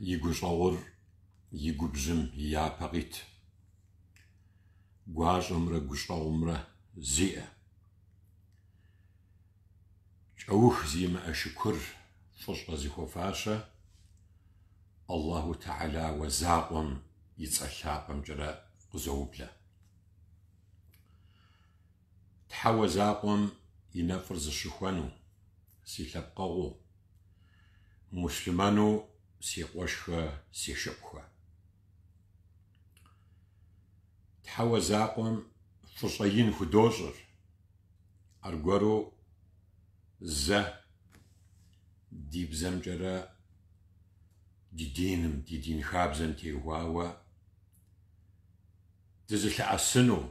И гущӏэгъур и губжьым и япэ къит, гуащӏэмрэ гущӏэгъумрэ зиӏэ. Кӏэух зимыӏэ шыкур фӏыщӏэ зыхуэфащэ Аллаху Тэхьэлауэ закъуэм и цӏэ лъапӏэмкӏэрэ къызоублэ. Тхьэуэ закъуэм и нэфӏыр зыщыхуэну, си лъэпкъэгъуу, муслъымэну си къуэшхэ, си шыпхъухэ. Тхьэуэ закъуэм фӏыщӏэ ин худощӏыр, аргуэру зэ ди бзэмкӏэрэ ди диным, ди дин хабзэм теухуауэ дызылъэӏэсыну,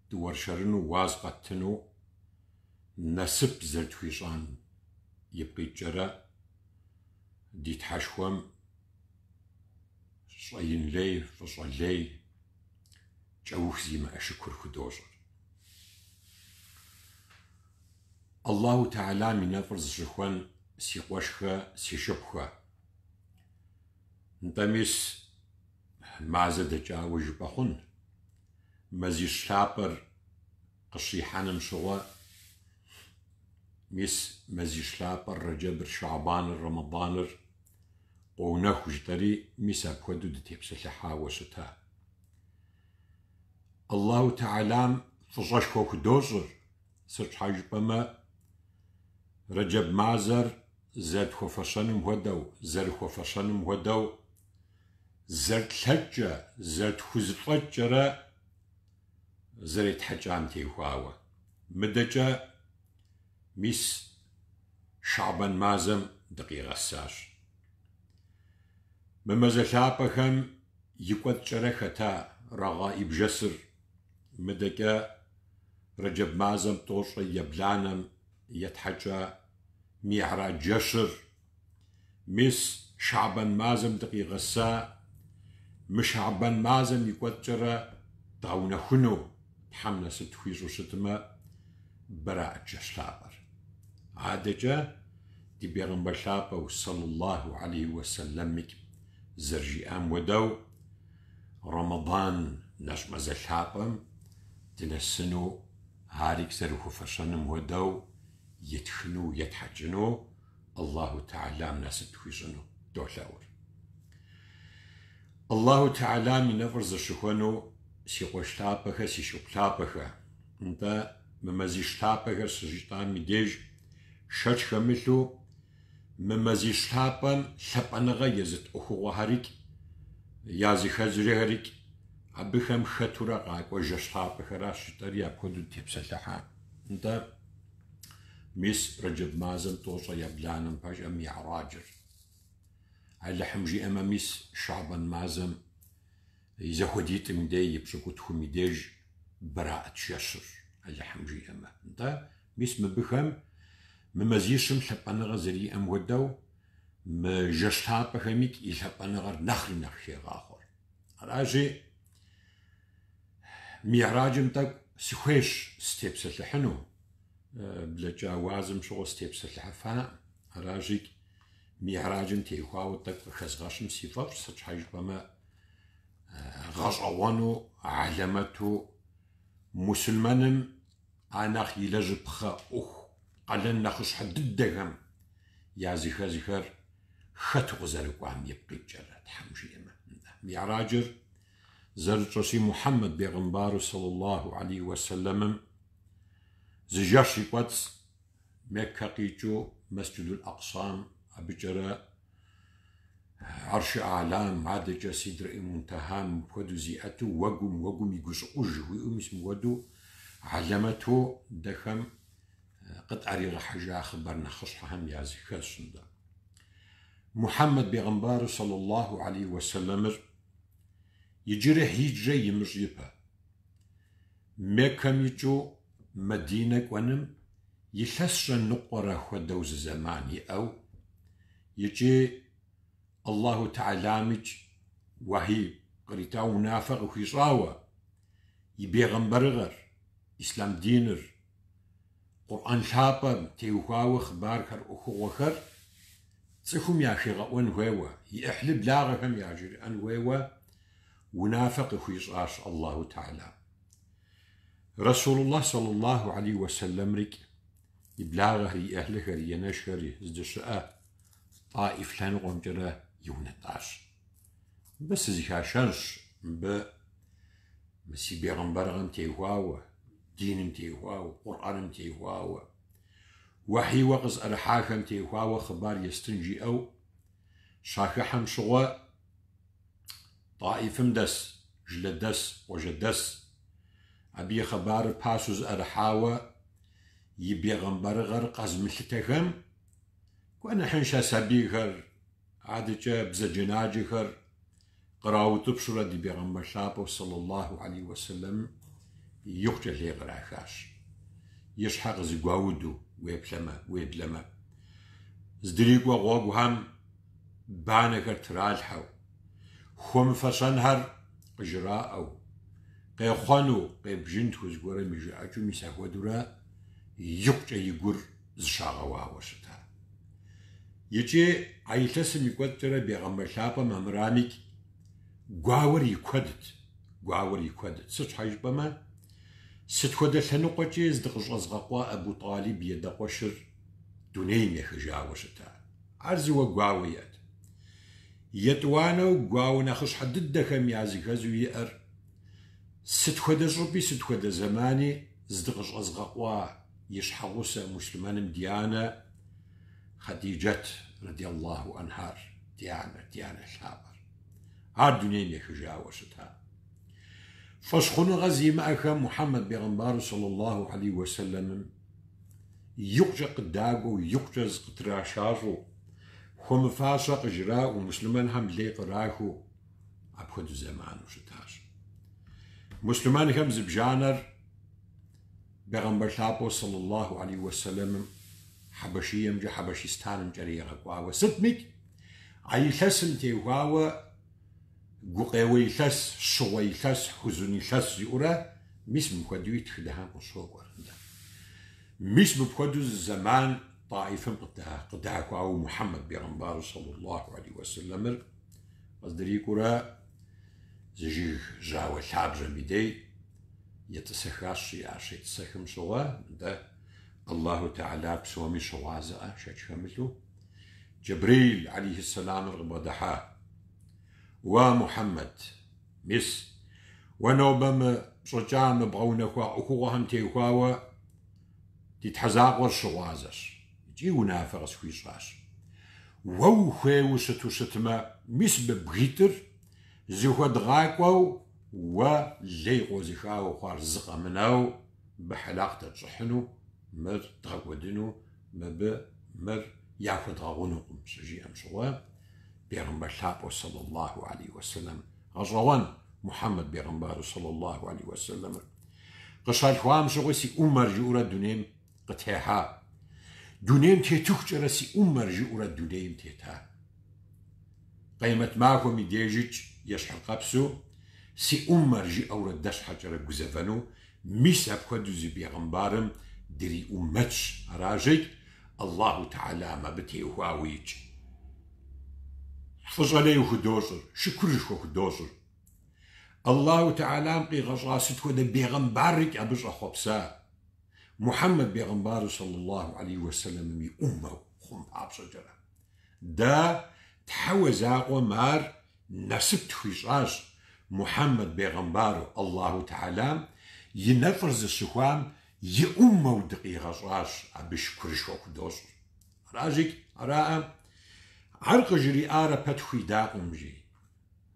дыуэршэрыну, уаз къэттыну насып зэрытхуищӏам ипкъ иткӏэрэ ди Тхьэшхуэм щӏэ ин лей, фӏыщӏэ лей, кӏэух зимыӏэ шыкур худощӏыр. Аллаху Тэхьэлам и нэфӏыр зыщыхуэн си къуэшхэ, си шыпхъухэ. Нтӏэ мис мазэ дэкӏауэ жыпӏэ хъун. Мазищ лъапӏэр къыщихьэным щыгъуэ, мис мазищ лъапӏэр Рэджэбыр, Шэбаныр, Рэмэданыр къоунэху жытӏэри, мис апхуэдэу дытепсэлъыхьауэ щыта. Аллаху Тэхьэлам фӏыщӏэшхуэ худощӏыр, сыт щхьэ жыпӏэмэ, Рэджэб мазэр зэрытхуэфэщэным хуэдэу, зэрыхуэфэщэным хуэдэу, зэрытлъэкӏкӏэ, зэрытхузэфӏэкӏкӏэрэ зэретхьэкӏам теухуауэ. Мыдэкӏэ мис Шэбан мазэм дыкъигъэсащ. Мы мазэ лъапӏэхэм и кӏуэцӏкӏэрэ хэта Рэгъаиб жэщыр, мыдэкӏэ Рэджэб мазэм тӏощӏрэ ебланэм етхьэкӏа Мигьрадж жэщыр, мис Шэбан мазэм дыкъигъэса, мы Шэбан мазэм и кӏуэцӏкӏэрэ дгъэунэхуну, Тхьэм насып тхуищӏу щытмэ, Бэраӏэт жэщ лъапӏэр. Адэкӏэ ди бегъымбар лъапӏэу сэллаллаху алейхи уэсэлэмикӏ зэрыжиӏам хуэдэу, Рэмэдан нэщӏ мазэ лъапӏэм дынэсыну, арикӏ зэрыхуэфэщэным хуэдэу етхыну, етхьэкӏыну Аллаху Тэхьэлам насып тхуищӏыну долъэӏур. Аллаху Тэхьэлам и нэфӏыр зыщыхуэну си къуэш лъапӏэхэ, си шыпхъу лъапӏэхэ. Нтӏэ, мы мазищ лъапӏэхэр щыжытӏам и деж шэч хэмылъу, мы мазищ лъапӏэм лъапӏэныгъэ езыт ӏуэхугъуэхэрикӏ, языхэзхэрикӏ, абыхэм хэтурэ къакӏуэ жэщ лъапӏэхэращ жытӏэри апхуэдэу дытепсэлъыхьа. Нтӏэ, мис Рэджэб мазэм тӏощӏрэ ебланэм пэжӏэ Мигьраджыр. Алыхьым жиӏэмэ, мис Шэбан мазэм и зэхуэдитӏым и деж, и пщӏыкӏутхум и деж Бэраӏэт жэщыр, Алыхьым жиӏэмэ. Нтӏэ, мис мыбыхэм мы мазищым лъапӏэныгъэ зэриӏэм хуэдэу, мы жэщ лъапӏэхэмикӏ и лъапӏэныгъэр нэхъри нэхъ хегъахъуэр. Аращи, Мигьраджым тӏэкӏу сыхуейщ сытепсэлъыхьыну, блэкӏа уазым щыгъуэ сытепсэлъыхьыфаӏым. Аращи, Мигьраджым теухуауэ тӏэкӏу къыхэзгъэщым си фӏэфӏщ, сыт щхьэ жыпӏэмэ, гъэщӏэгъуэну, хьэлэмэту мусульмэным а нэхъ илэжьыпхъэ ӏуэху къалэн нэхъыщхьэ дыдэхэм языхэзхэр хэту къызэрыкӏуам ипкъ иткӏэрэ, Тхьэм жиӏэмэ. Мигьраджыр зэрытщӏэщи, Мухьэммэд бегъымбару саллаллаху алейхи уэсэлэмым зы жэщ и кӏуэцӏ Меккэ къикӏыу Мэсджидул Акъсам, абыкӏэрэ Аршы Алам, адэкӏэ Сидрэӏи Мунтэхам мыпхуэдэу зиӏэту, уэгум, уэгум и гущӏыӏуж жыхуиӏэу мис мыхуэдэу хьэлэмэту дэхэм къытӏэригъэхьэжа хъыбар нэхъыщхьэхэм языхэзщ нтӏэ. Мухьэммэд бегъымбару саллаллаху алейхи уэсэлэмыр иджыри хьиджрэ имыщӏ ипэ, Меккэм икӏыу Мэдинэ кӏуэным илъэсрэ ныкъуэрэ хуэдэу зы зэман иӏэу икӏи Аллаху Тэхьэламикӏ уэхьий кърита унафэ къыхуищӏауэ, и бегъымбарыгъэр, ислъам диныр, Къурӏэн лъапӏэм теухуауэ хъыбархэр, ӏуэхугъуэхэр. цӏыхум яхигъэӏуэн хуейуэ, и ӏыхьлы благъэхэм яжриӏэн хуейуэ унафэ къыхуищӏащ Аллаху Тэхьэлам. Расулуллах саллаллаху алейхи уэсэлэмрикӏ и благъэхэр, и ӏыхьлыхэр, и анэшхэр здыщыӏэ Тӏаиф лъэныкъуэмкӏэрэ иунэтӏащ. Мыбы сызыхашэнщ, мыбы мы си бегъымбарыгъэм теухуауэ, диным теухуауэ, Къурӏэным теухуауэ, уэхьийуэ къызӏэрыхьахэм теухуауэ хъыбар естын жиӏэу щахыхьэм щыгъуэ Тӏаифым дэс, жылэдэс, къуажэдэс, абы и хъыбарыр пасэу зыӏэрыхьауэ и бегъымбарыгъэр къэзымылъытэхэм гуэныхьыншэ сабийхэр, адэкӏэ бзаджэнаджэхэр къраутӏыпщурэ ди бегъымбар лъапӏэу саллаллаху алейхи уэсэлэм икъукӏэ лей кърахащ. И щхьэ къызыгуауду уеплъэмэ, уеблэмэ. Здрикӏуэ гъуэгухэм банэхэр тралъхьэу, хуэмыфэщэнхэр къыжраӏэу, къехъуэну, къебжынтху зыгуэрым и жыӏэкӏэу мис ахуэдурэ икъукӏэ и гур зыщагъэуауэ щыта. Икӏи а илъэсым и кӏуэцӏкӏэрэ бегъымбар лъапӏэм амырамикӏ гуауэр и куэдт, гуауэр и куэдт. Сыт щхьэ жыпӏэмэ, сыт хуэдэ лъэныкъуэкӏи зыдыкъыщӏэзыгъэкъуа Абу Тӏалиб и адэкъуэшыр дунейм ехыжауэ щыта. Ар зыуэ гуауэ иӏэт. Етӏуанэу гуауэ нэхъыщхьэ дыдэхэм языхэзу иӏэр сыт хуэдэ щӏыпӏи, сыт хуэдэ зэмани зыдыкъыщӏэзыгъэкъуа и щхьэгъусэ муслъымэным ди анэ Хъадиджэт, радиаллаху анхар, ди анэр, ди анэ лъапӏэр. Ар дунейм ехыжауэ щыта. Фӏэщхъуныгъэ зимыӏэхэм Мухьэммэд бегъымбару саллаллаху алейхи уэсэлэмым икъукӏэ къыдагуэу, икъукӏэ зыкъытрашащӏэу, хуэмыфащэ къыжраӏэу, муслъымэнхэм лей кърахыу апхуэдэу зэману щытащ. Муслъымэнхэм зыбжанэр Бегъымбар лъапӏэу саллаллаху алейхи уэсэлэмым Хьэбэшиемкӏэ, Хьэбэшистанымкӏэрэ игъэкӏуауэ сытмикӏ, а илъэсым теухуауэ гукъеуэ илъэс, щыгъуэ илъэс, хузун илъэс жиӏэурэ мис мыпхуэдэуи тхыдэхэм къыщокӏуэр. Мис мыпхуэдэу зы зэман Тӏаифым къыдахуауэ Мухьэммэд бегъымбару саллаллаху алейхи уэсэлэмыр къыздрикӏуурэ зы жыг жьауэ лъабжьэм и дей етӏысэхащ, жиӏащ. Щетӏысэхым щыгъуэ, нтӏэ, Аллаху Тэхьэлар псоми щыгъуазэӏэ, шэч хэмылъу, Джэбрэил алейхьэссэламыр къыбгъэдыхьа. Уа, Мухьэммэд, мис, уэ нобэ мы пщӏэкӏа, мы бгъэунэхуа ӏуэхугъуэхэм теухуауэ ди Тхьэ закъуэр щыгъуазэщ икӏи унафэ къысхуищӏащ. Уэ ухуейуэ щыту щытмэ, мис мы бгитӏыр зыхуэдгъакӏуэу уэ лей къозыхауэ хъуар зы къэмынэу мыбы хьэлакъ дэтщӏыхьыну, мыр дгъэкӏуэдыну, мыбы мыр яхуэдгъэгъунукъым, щыжиӏэм щыгъуэ, бегъымбар лъапӏэу саллаллаху алейхи уэсэлэм гъэщӏэгъуэн Мухьэммэд бегъымбару саллаллаху алейхи уэсэлэмыр къыщалъхуам щыгъуи си ӏуммэр жиӏэурэ дунейм къытехьа. Дунейм тетыхукӏэрэ си ӏуммэр жиӏэурэ дунейм тета. Къемэт махуэм и дежикӏ ещхьыркъэпсу си ӏуммэр жиӏэурэ дэ щхьэкӏэрэ гузэвэну, мис апхуэдэу зы бегъымбарым дриӏуммэтщ, аращикӏ Аллаху Тэхьэлам абы теухуауэ икӏ. Фӏыщӏэ лей худощӏыр, шыкурышхуэ худощӏыр. Аллаху Тэхьэлам къигъэщӏа сыт хуэдэ бегъымбарикӏ абы щӏэхъуэпса. Мухьэммэд бегъымбару саллаллаху алейхи уэсэлэмым и ӏуммэу хъун папщӏэкӏэрэ. Дэ Тхьэуэ закъуэм ар насып тхуищӏащ Мухьэммэд бегъымбару Аллаху Тэхьэлам и нэфӏыр зыщыхуам и ӏуммэу дыкъигъэщӏащ, абы шыкурышхуэ худощӏыр. Аращикӏ, араӏэ, ар къыжриӏарэ пэт хуидакъым, жи.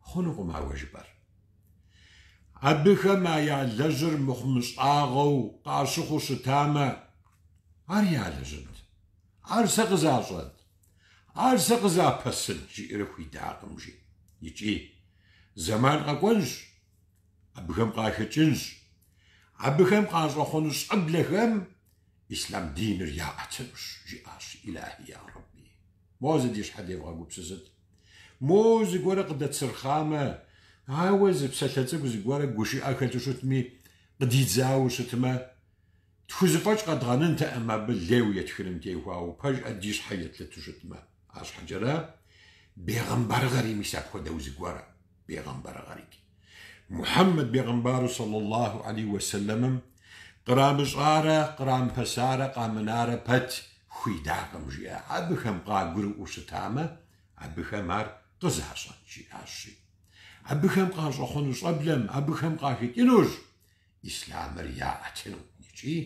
Хъунукъым ауэ жыпӏэр. Абыхэм а ялэжьыр мыхъумыщӏагъэу къащыхъуу щытамэ, ар ялэжьынт, ар сэ къызащӏэнт, ар сэ къызапэсынт, жиӏэрэ хуидакъым, жи. Икӏи зэман къэкӏуэнщ, абыхэм къахэкӏынщ, абыхэм къащӏэхъуэну щӏэблэхэм ислъам диныр яӏэтынущ, жиӏащ Илахи я Рэбби. Мо зы ди щхьэ девгъэгупсысыт. Мо зыгуэрэ къыдэцырхъамэ, ауэ зы псалъэ цӏыкӏу зыгуэрэ гушыӏэ хэлъу щытми, къыдидзауэ щытмэ, тхузэфӏэкӏ къэдгъэнынтэкъым абы лейуэ етхыным теухуауэ, пэжӏэ ди щхьэ етлъыту щытмэ. Арщхьэкӏэрэ бегъымбарыгъэри мис апхуэдэу зыгуэрэ, бегъымбарыгъэрикӏ. Мухьэммэд бегъымбару саллаллаху алейхи уэсэлэмым кърамыщӏарэ, кърамыпэсарэ, къамынарэ пэт хуидакъым, жиӏа. Абыхэм къагурыӏуэу щытамэ, абыхэм ар къызащӏэнт, жиӏащи. Абыхэм къащӏэхъуэну щӏэблэм, абыхэм къахэкӏынущ ислъамыр яӏэтыну. Икӏи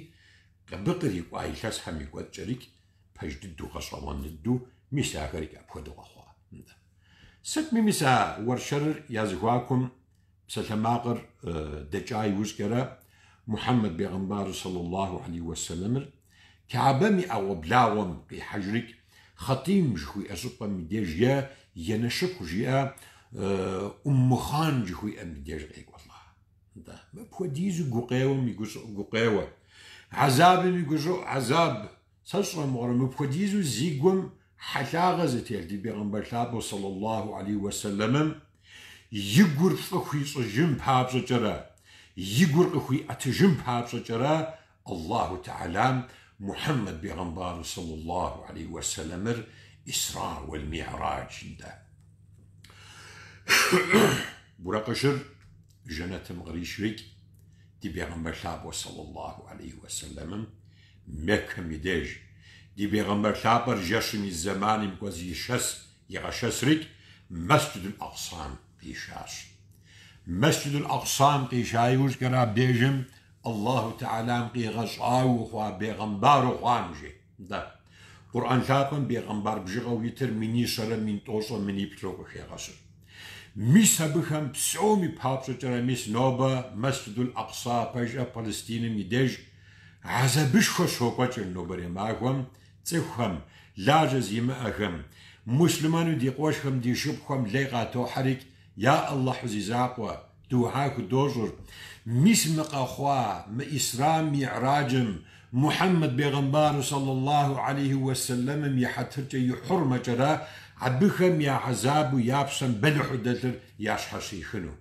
абы кърикӏуа илъэсхэм и кӏуэцӏкӏэрикӏ пэж дыдэу гъэщӏэгъуэн дыдэу мис ахэрикӏ апхуэдэу къэхъуа. Сытми мис а уэршэрыр я зэхуакум псалъэмакъыр дэкӏа иужькӏэрэ Мухьэммэд бегъымбару саллаллаху алейхи уэсэлэмыр Каабэм и ӏэгъуэблагъуэм къихьэжрикӏ Хъэтӏим жыхуиӏэ щӏыпӏэм и деж е и анэшыпхъу жиӏэ Уммухъан жыхуиӏэм и деж къекӏуэлӏа. Нтӏэ, мыпхуэдизу гукъеуэм и гущӏыӏу гукъеуэ, гьэзабым и гущӏыӏу гьэзаб, сэ сщӏэ мыгъуэрэ, мыпхуэдизу зи гум хьэлъагъэ зытелъ ди бегъымбар лъапӏэу саллаллаху алейхи уэсэлэмым и гур фӏы хуищӏыжын папщӏэкӏэрэ, и гур къыхуиӏэтыжын папщӏэкӏэрэ Аллаху Тэхьэлам Мухьэммэд бегъымбару саллаллаху алейхи уэсэлэмыр Исра уэл Мигьрадж, нтӏэ. Буракъышыр жэнэтым къришрикӏ ди бегъымбар лъапӏэу саллаллаху алейхи уэсэлэмым Меккэм и деж. Ди бегъымбар лъапӏэр жэщым и зэманым кӏуэз ишэс игъэшэсрикӏ Мэсджидул Акъсам къишащ. Мэсджидул Акъсам къиша иужькӏэрэ абдежым Аллаху Тэхьэлам къигъэщӏауэ хъуа бегъымбару хъуам, жи. Нтӏэ, Къурӏэн лъапӏэм бегъымбар бжыгъэу итыр минищэрэ 1000 миниплӏу къыхегъэщыр. Мис абыхэм псоми папщӏэкӏэрэ мис нобэ Мэсджидул Акъса пэжӏэ Палестиным и деж гьэзабышхуэ щокӏуэкӏыр нобэрей махуэм цӏыхухэм, лажьэ зимыӏэхэм, муслъымэну ди къуэшхэм, ди шыпхъухэм лей къатохьэрикӏ, я Аллахьу зи закъуэ, дугьа худощӏыр. Мис мы къэхъуа, мы Исрам Мигьраджым, Мухьэммэд бегъымбару саллаллаху алейхи уэсэлэмым и хьэтыркӏэ и хьурмэкӏэрэ абыхэм я гьэзабу я пщэм бэлыхьу дэлъыр ящхьэщихыну.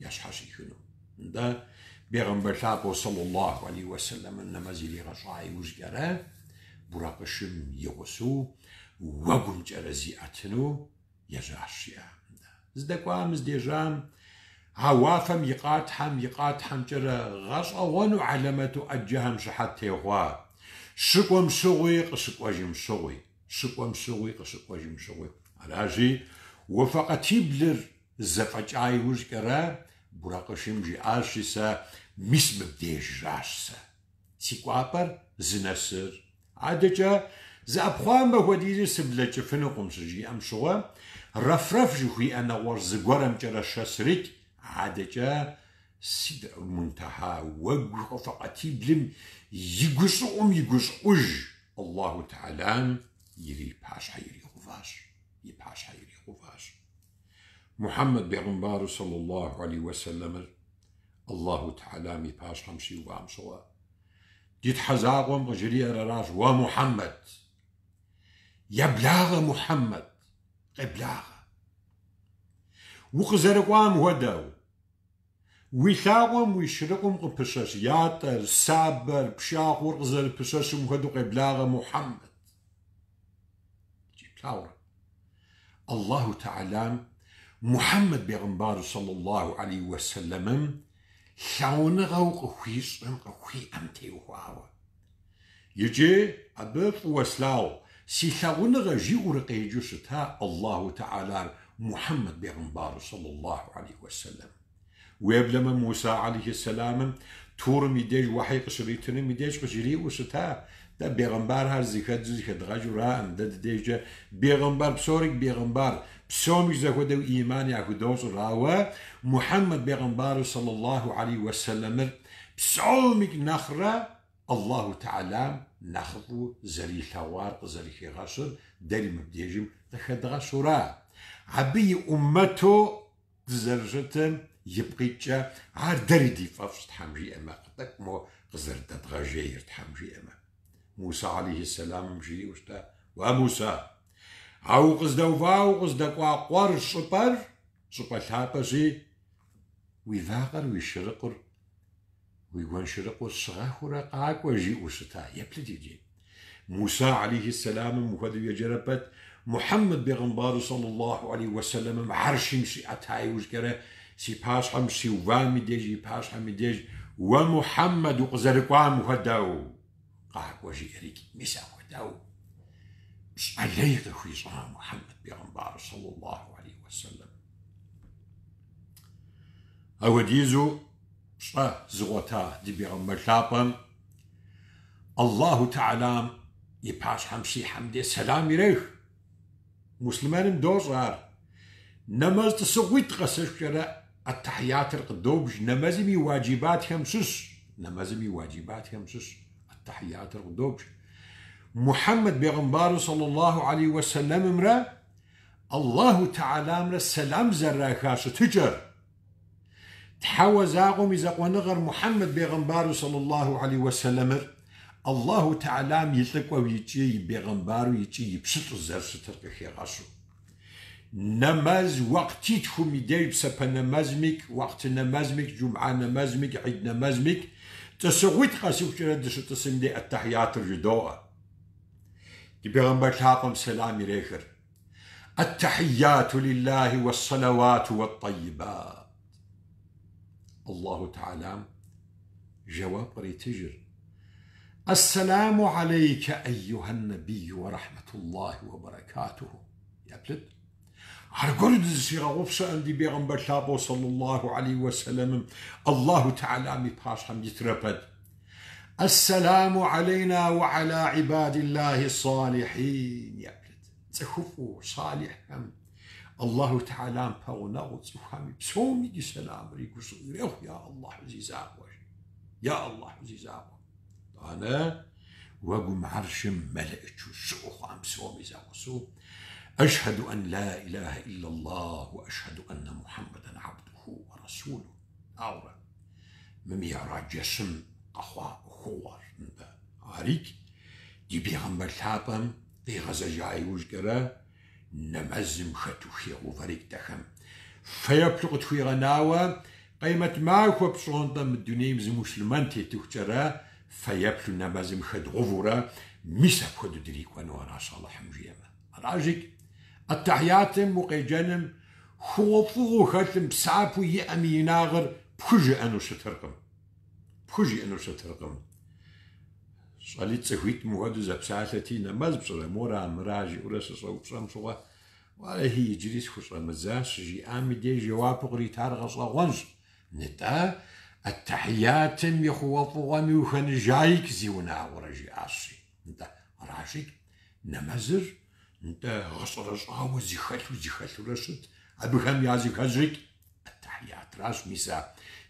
Ящхьэщихыну. Нтӏэ, бегъымбар лъапӏэу саллаллаху алейхи уэсэлэмым нэмэз иригъэщӏа иужькӏэрэ Буракъышым и гъусэу уэгумкӏэрэ зиӏэтыну ежьащ, жиӏа. Здэкӏуам, здежьам, а уафэм и къатхьэм и къатхьэмкӏэрэ гъэщӏэгъуэну хьэлэмэту ӏэджэхэм щыхьэт техъуа. Щыкӏуэм щыгъуи, къыщыкӏуэжым щыгъуи. Щыкӏуэм щыгъуи, къыщыкӏуэжым щыгъуи. Аращи, уафэ къатиблыр зэфӏэкӏа иужькӏэрэ Буракъышым жиӏащи, сэ мис мыбдежращ сэ. Си кӏуапӏэр зынэсыр. Адэкӏэ зы ӏэпхъуамбэ хуэдизыр сыблэкӏыфынукъым щыжиӏэм щыгъуэ, Рэфрэф жыхуиӏэ нэгъуэщӏ зыгуэрэмкӏэрэ шэсрикӏ, адэкӏэ Сидрэ Мунтэха уэгу уафэ къатиблым и гущӏыӏум и гущӏыӏуж Аллаху Тэхьэлам ири пащхьэ иригъэуващ, и пащхьэ иригъэуващ. Мухьэммэд бегъымбару саллаллаху алейхи уэсэлэмыр Аллаху Тэхьэлам и пащхьэм щиувам щыгъуэ, Ди Тхьэ закъуэм къыжриӏэр аращ, Уэ Мухьэммэд! Еблагъэ, Мухьэммэд! Къеблагъэ! Укъызэрыкӏуам хуэдэу, уи лъакъуэм уи шырыкъум къыпыщэщ ятӏэр, сабэр, пшахъуэр къызэрыпыщэщым хуэдэу къеблагъэ, Мухьэммэд! Икӏи плъагъурэ? Аллаху Тэхьэлам Мухьэммэд бегъымбару саллаллаху алейхи уэсэлэмым лъагъуныгъэу къыхуищӏым къыхуиӏэм теухуауэ. Икӏи абы фӏыуэ слъагъу, си лъагъуныгъэ жиӏэурэ къеджэу щыта Аллаху Тэхьэлар Мухьэммэд бегъымбару саллаллаху алейхи уэсэлэм. Уеблэмэ Муса алейхи сэламым Турым и деж уэхьи къыщритыным и деж къыжриӏэу щыта, дэ бегъымбархэр зыхэдзу зыхэдгъэжураӏым, дэ ди дежкӏэ бегъымбар псорикӏ бегъымбар, псомикӏ зэхуэдэу ӏиман яхудощӏыр, ауэ Мухьэммэд бегъымбару саллаллаху алейхи уэсэлэмыр псомикӏ нэхърэ Аллаху Тэхьэлам нэхъыфӏу зэрилъэгъуар къызэрыхигъэщыр дэри мыбдежым къыхэдгъэщура. Абы и ӏуммэту Дызэрыщытым ипкъ иткӏэ ар дэри ди фӏэфӏщ, Тхьэм жиӏэмэ, тӏэкӏу мо къызэрыдэдгъэжейр, Тхьэм жиӏэмэ. Муса алейхи сэламым жриӏэу щыта, Уа, Муса, а укъыздэува, укъыздэкӏуа къуэр щӏыпӏэр щӏыпӏэ лъапӏэщи, уи вакъэр, уи шырыкъур, уи гуэншырыкъур щыгъэхурэ къакӏуэ, жиӏэу щыта. Еплъыт иджы. Муса алейхи сэламым мыхуэдэу еджэрэ пэт. Мухьэммэд бегъымбару саллаллаху алейхи уэсэлэмым гьэршым щиӏэта иужькӏэрэ си пащхьэм щиувам и деж, и пащхьэм и деж, Уэ Мухьэммэд укъызэрыкӏуам хуэдэу, къакӏуэ жиӏэрикӏ, мис апхуэдэу пщӏэ лей къыхуищӏа Мухьэммэд бегъымбару саллаллаху алейхи уэсэлэм. Апхуэдизу пщӏэ зыгъуэта ди бегъымбар лъапӏэм Аллаху Тэхьэлам и пащхьэм щихьэм де сэлам ирех. Муслъымэным дощӏэ ар. Нэмэз тӏысыгъуитӏ къэсыхукӏэрэ аттахьиятыр къыдобж, нэмэзым и уаджибатхэм щыщ, нэмэзым и уаджибатхэм щыщ аттахьиятыр къыдобж. Мухьэммэд бегъымбару саллаллаху алейхи уэсэлэмымрэ Аллаху Тэхьэламрэ сэлам зэраха щытыкӏэр. Тхьэуэ закъуэм и закъуэныгъэр Мухьэммэд бегъымбару саллаллаху алейхи уэсэлэмыр Аллаху Тэхьэлам и лӏыкӏуэу икӏи и бегъымбару икӏи и пщылӏу зэрыщытыр къыхегъэщу. Нэмэз уэкътитхум и деж псапэ нэмэзмикӏ, уэкъты нэмэзмикӏ, джумгьа нэмэзмикӏ, гьид нэмэзмикӏ, тӏысыгъуитӏ къэсыхукӏэрэ дыщытӏысым дей аттахьиятыр жыдоӏэ. Ди бегъымбар лъапӏэм сэлам ирехыр. Аттахьияту лиллахи уэссэлэуату уэттӏэйибат. Аллаху Тэхьэлам жэуап къритыжыр. Ассэламу алейкэ айюхэн набийю уэ рахьмэтуллахи уэ бэрэкатуху. Еплъыт. Аргуэру дызыщигъэгъупщэӏым ди бегъымбар лъапӏэу саллаллаху алейхи уэсэлэмым Аллаху Тэхьэлам и пащхьэм итрэ пэт. Ассэламу алейна уэ аля ибадиллахи салихьин. Еплъыт. Цӏыхуфӏу, салихьхэм, Аллаху Тэхьэлам пэгъунэгъу цӏыхухэми псоми ди сэламыр и гущӏыӏу ирехъу, я Аллахьу зи закъуэ. Я Аллахьу зи закъуэ. Итӏанэ уэгум гьэршым мэлэӏычу щыӏэу хъуам псоми зэгъусэу Ашхьэду ан ла илахэ иллаллах уэ ашхьэду аннэ Мухьэммэдэн абдуху уэ расулу. Ауэрэ мы Мигьрадж жэщым къэхъуа ӏуэхугъуэр, нтӏэ, арикӏ ди бегъымбар лъапӏэм къигъэзэжа иужькӏэрэ нэмэзым хэту хигъэувэрикӏ дэхэм. Фэеплъу къытхуигъэнауэ къемэт махуэ пщӏонтӏэ мы дунейм зы муслъымэн тетыхукӏэрэ фэеплъу нэмэзым хэдгъувурэ мис апхуэдэу дрикӏуэну аращ Алыхьым жиӏэмэ. Аращикӏ, аттахьиятым укъеджэным хъугъуэфӏыгъуэу хэлъым псапэу иӏэм и инагъыр пхужыӏэну щытыркъым. Пхужыӏэну щытыркъым. Щӏалитӏ цӏыхуитӏ мыхуэдэу зэпсалъэти, нэмэз пщӏырэ, мора, мыра жиӏэурэ щыщӏэупщӏэм щыгъуэ, уэлэхьи, иджыри схущӏэмыдза, щыжиӏам и деж жэуапу къритар гъэщӏэгъуэнщ. Нтӏэ, аттахьиятым и хъугъуэфӏыгъуэми ухэныжаикӏ, зиунагъуэрэ, жиӏащи. Нтӏэ, аращикӏ, нэмэзыр, нтӏэ, гъэщӏэрэщӏауэ зыхэлъу зыхэлъурэ щыт, абыхэм языхэзрикӏ аттахьиятращ, мис а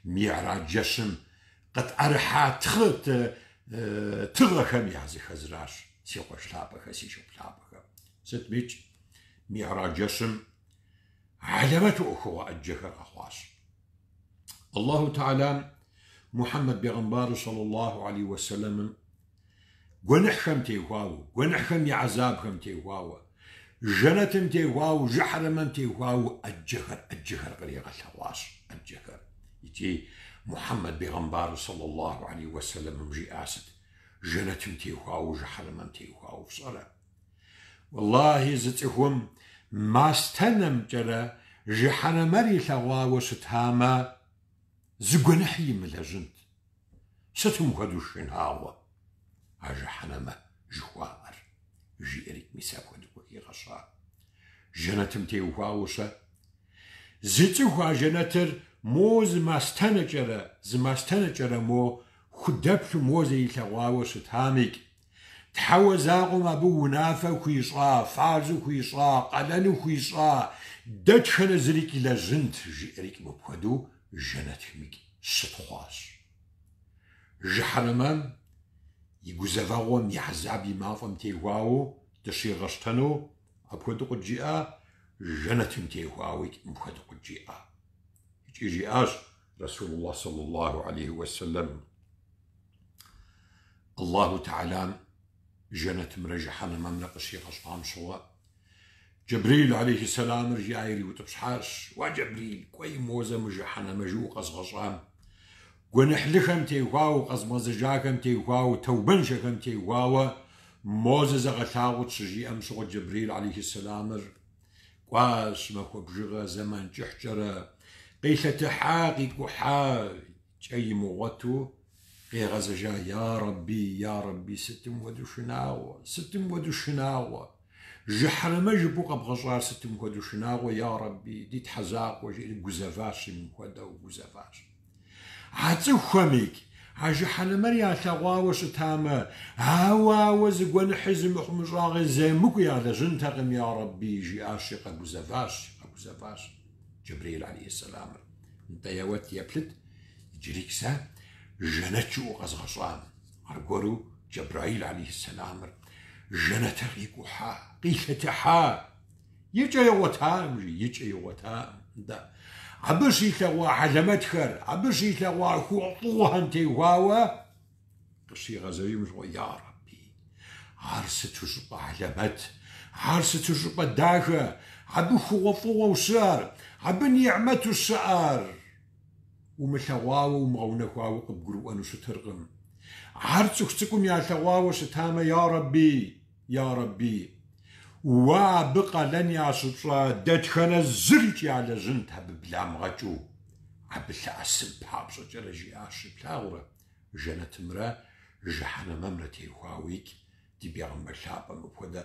Мигьрадж жэщым къытӏэрыхьа тыгъэхэм языхэзращ, си къуэш лъапӏэхэ, си шыпхъу лъапӏэхэ. Сытмикӏ, Мигьрадж жэщым хьэлэмэту ӏуэхугъуэ ӏэджэхэр къэхъуащ. Аллаху Тэхьэлам Мухьэммэд бегъымбару саллаллаху алейхи уэсэлэмым гуэныхьхэм теухуауэ, гуэныхьхэм я гьэзабхэм теухуауэ, жэнэтым теухуауэ, жыхьэрэмэм теухуауэ ӏэджэхэр, ӏэджэхэр къригъэлъэгъуащ, ӏэджэхэр. Икӏи Мухьэммэд бегъымбару саллаллаху алейхи уэсэлэмым жиӏа сыт? Жэнэтым теухуауэ, жыхьэрэмэм теухуауэ фщӏэрэ? Уэллахи, зы цӏыхум мастэнэмкӏэрэ жыхьэрэмэр илъэгъуауэ щытамэ, зы гуэныхьи имылэжьынт. Сытым хуэдэу шынагъуэ а жыхьэнэмэ жыхуаӏэр, жиӏэри мис апхуэдэу къыхигъэща. Жэнэтым теухуауэ-щэ? Зы цӏыху а жэнэтыр мо зы мастэнэкӏэрэ, зы мастэнэкӏэрэ мо худэплъу мо зэ илъэгъуауэ щытамикӏ, Тхьэуэ закъуэм абы унафэ хуищӏа, фарзу хуищӏа, къалэну хуищӏа, дэтхэнэ зырикӏ илэжьынт, жиӏэрикӏ мыпхуэдэу жэнэтымикӏ щытхъуащ. Жыхьэнэмэм и гузэвэгъуэм и хьэзаб и мафӏэм теухуауэ дыщигъэщтэну апхуэдэу къыджиӏа, жэнэтым теухуауикӏ мыпхуэдэу къыджиӏа. Икӏи жиӏащ Расулуллах саллаллаху алейхи уэсэлэм, Аллаху Тэхьэлам жэнэтымрэ жыхьэнэмэмрэ къыщигъэщӏам щыгъуэ, Джэбрил алейхи сэламыр жиӏа ириутӏыпщхьащ, Уэ, Джэбрил, кӏуэи мо зэ мы жыхьэнэмэ жыӏэу къэзгъэщӏам, гуэныхьлыхэм теухуауэ, къэзмыгъэзэжахэм теухуауэ, тэубэншэхэм теухуауэ, Мо зызэгъэлъагъут щыжиӏэм щыгъуэ Джэбраил алейхьэссэламыр кӏуащ махуэ бжыгъэ зэман кӏыхькӏэрэ, къилъэтыхьа, къикӏухьа, кӏэ имыгъуэту къегъэзэжа, Я Рэбби, я Рэбби, сытым хуэдэу шынагъуэ, сытым хуэдэу шынагъуэ, жыхьэнэмэ жыпӏэу къэбгъэщӏар сытым хуэдэу шынагъуэ, я Рэбби, ди Тхьэ закъуэ, жиӏэри гузэващ мыпхуэдэу, гузэващ. А цӏыхухэмикӏ а жыхьэнэмэр ялъэгъуауэ щытамэ, ауэ ауэ зы гуэныхьи зы мыхъумыщӏагъи зы емыкӏуи ялэжьынтэкъым, я Рэбби, жиӏащи, къэгузэващ, къэгузэващ Джэбраил алейхьэссэламыр. Нтӏэ, еуэт, еплъыт, иджырикӏ сэ жэнэт жыӏэу къэзгъэщӏам. Аргуэру Джэбраил алейхьэссэламыр жэнэтыр къикӏухьа, къилъэтыхьа. И кӏэ игъуэтаӏым, жи, и кӏэ игъуэтаӏым. Нтӏэ, абы щилъэгъуа хьэлэмэтхэр, абы щилъэгъуа хъугъуэфӏыгъуэхэм теухуауэ къыщигъэзэжым щыгъуэ, я Рэбби, ар сыту щӏыпӏэ хьэлэмэт, ар сыту щӏыпӏэ дахэ, абы хъугъуэфӏыгъуэу щыӏэр, абы нигьмэту щыӏэр умылъэгъуауэ, умыгъэунэхуауэ къыбгурыӏуэну щытыркъым. Ар цӏыху цӏыкӏум ялъэгъуауэ щытамэ, я Рэбби, Я Рэбби, уэ абы къалэн ящыпщӏа дэтхэнэ зырикӏ ялэжьынт абы бламыгъэкӏыу, абы лъэӏэсын папщӏэкӏэрэ, жиӏащи, плъагъурэ, жэнэтымрэ жыхьэнэмэмрэ теухуауикӏ ди бегъымбар лъапӏэм мыпхуэдэ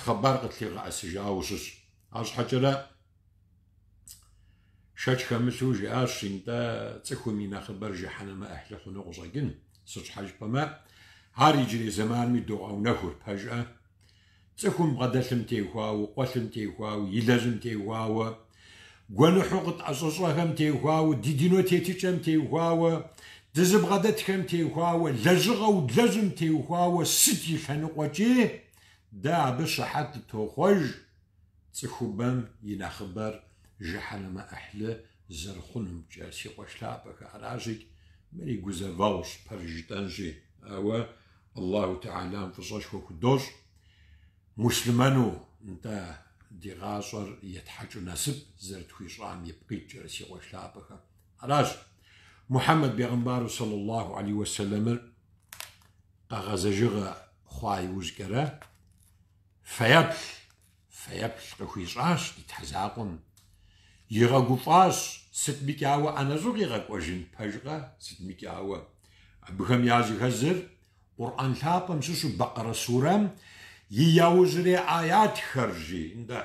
хъыбар къытлъигъэӏэсыжауэ щыщ. Арщхьэкӏэрэ шэч хэмылъу жиӏащ, нтӏэ, цӏыхум и нэхъыбэр жыхьэнэмэ ӏыхьлы хъуну къыщӏэкӏын, сыт щхьэ жыпӏэмэ, ар иджырей зэманми догъэунэхур, пэжӏэ? Цӏыхум бгъэдэлъым теухуауэ, къуэлъым теухуауэ, илэжьым теухуауэ, гуэныхьу къытӏэщӏэщӏэхэм теухуауэ, ди дуней тетыкӏэм теухуауэ, дызыбгъэдэтхэм теухуауэ, лэжьыгъэу длэжьым теухуауэ сыт и лъэныкъуэкӏи дэ абы щыхьэт дытохъуэж, Цӏыхубэм и нэхъыбэр жыхьэнэмэ ӏыхьлы зэрыхъунумкӏэ, си къуэш лъапӏэхэ, аращикӏ, мыри гузэвэгъущ, пэж жытӏэнщи, ауэ Аллаху Тэхьэлам фӏыщӏэшхуэ худощӏ, муслъымэну, нтӏэ, ди гъащӏэр етхьэкӏыу насып зэрытхуищӏам ипкъ иткӏэрэ, си къуэш лъапӏэхэ. Аращ Мухьэммэд бегъымбару сэллаллаху алейхи уэсэлэмыр къэгъэзэжыгъэ хъуа иужькӏэрэ, Фэеплъ, фэеплъ къыхуищӏащ ди Тхьэ закъуэм. Игъэгуфӏащ, сытмикӏ ауэ ӏэнэщӏу къигъэкӏуэжын, пэжкъэ, сытмикӏ ауэ. Абыхэм языхэзыр Къурӏэн лъапӏэм щыщу Бэкъэрэ сурэм и яужьрей аятхэр, жи. Нтӏэ,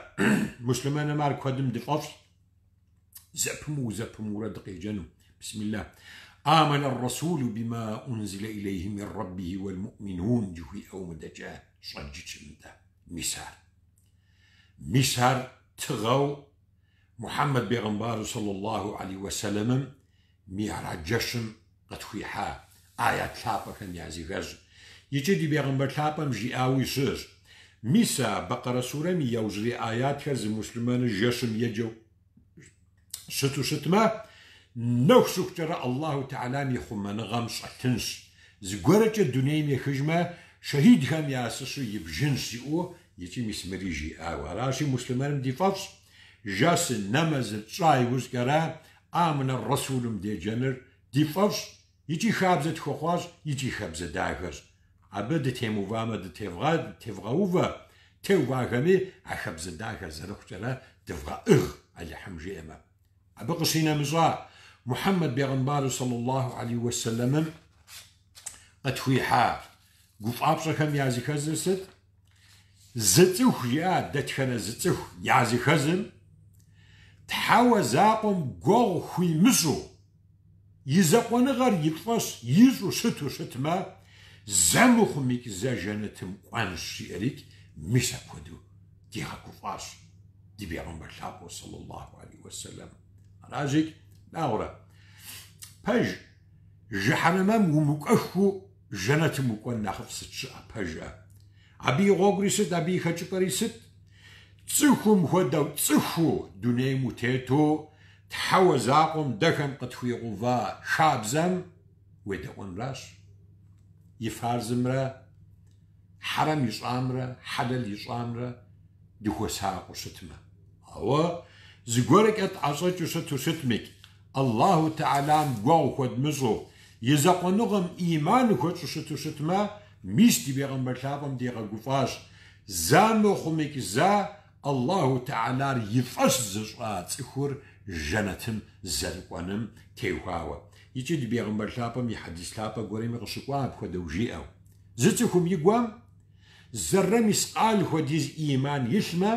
муслъымэным ар куэдым дыфӏэфӏщ. Зэпымыу, зэпымыурэ дыкъеджэну. Бисмилла. Амана ар-расулу бима унзиля илейхи мин раббихи уал муӏминун жыхуиӏэу мыдэкӏэ щӏэджыкӏым нтӏэ. Мис ар. Мис ар тыгъэу Мухьэммэд бегъымбару саллаллаху алейхи уэсэлэмым Мигьрадж жэщым къытхуихьа аят лъапӏэхэм языхэзщ. Икӏи ди бегъымбар лъапӏэм жиӏауи щыщ. Мис а Бэкъэрэ сурэм и яужьрей аятхэр зы муслъымэныр жэщым еджэу щыту щытмэ, нэху щыхукӏэрэ Аллаху Тэхьэлам и хъумэныгъэм щӏэтынщ. Зыгуэркӏэ дунейм ехыжмэ, шэхидхэм ящыщу ибжынщ, жиӏэу икӏи мис мыри жиӏауэ. Аращи, муслъымэным ди фӏэфӏщ жэщ нэмэзыр тщӏа иужькӏэрэ Амана ар-Расулым деджэныр ди фӏэфӏщ икӏи хабзэ тхуэхъуащ икӏи хабзэ дахэщ. Абы дытемыувамэ дытевгъэувэ, теувахэми а хабзэ дахэр зэрыхъукӏэрэ дывгъэӏыгъ, Алыхьым жиӏэмэ. Абы къыщинэмыщӏа, Мухьэммэд бегъымбару саллаллаху алейхи уэсэлэмым къытхуихьа гуфӏапщӏэхэм языхэзыр сыт? Зы цӏыху жиӏа дэтхэнэ зы цӏыху языхэзым Тхьэуэ закъуэм гуэгъу хуимыщӏу, и закъуэныгъэр и фӏэщ ищӏу щыту щытмэ, зэ мыхъумикӏ зэ жэнэтым кӏуэнщ, жиӏэрикӏ, мис апхуэдэу дигъэгуфӏащ ди бегъымбар лъапӏэу саллаллаху алейхи уэсэлэм. Аращикӏ, плъагъурэ, пэж, жыхьэнэмэм умыкӏуэххэу жэнэтым укӏуэн нэхъыфӏ сыт щыӏэ, пэжӏэ? Абы и гъуэгури сыт, абы и хэкӏыпӏэри сыт? Цӏыхум хуэдэу цӏыхуу дунейм утету Тхьэуэ закъуэм дэхэм къытхуигъэува хабзэм уедэӏуэнращ. И фарзымрэ хьэрэм ищӏамрэ хьэлэл ищӏамрэ дыхуэсакъыу щытмэ. Ауэ зыгуэркӏэ тӏэщӏэкӏыу щыту щытмикӏ, Аллаху Тэхьэлам гуэгъу хуэдмыщӏу, и закъуэныгъэм ӏиман хуэтщӏу щыту щытмэ, Мис ди бегъымбар лъапӏэм дигъэгуфӏащ, зэ мыхъумикӏ зэ Аллаху Тэхьэлар и фӏэщ зыщӏа цӏыхур жэнэтым зэрыкӏуэным теухуауэ. Икӏи ди бегъымбар лъапӏэм и хьэдис лъапӏэ гуэрми къыщыкӏуа апхуэдэу жиӏэу. Зы цӏыхум и гуэм зэррэ мискъал хуэдиз ӏиман илъмэ,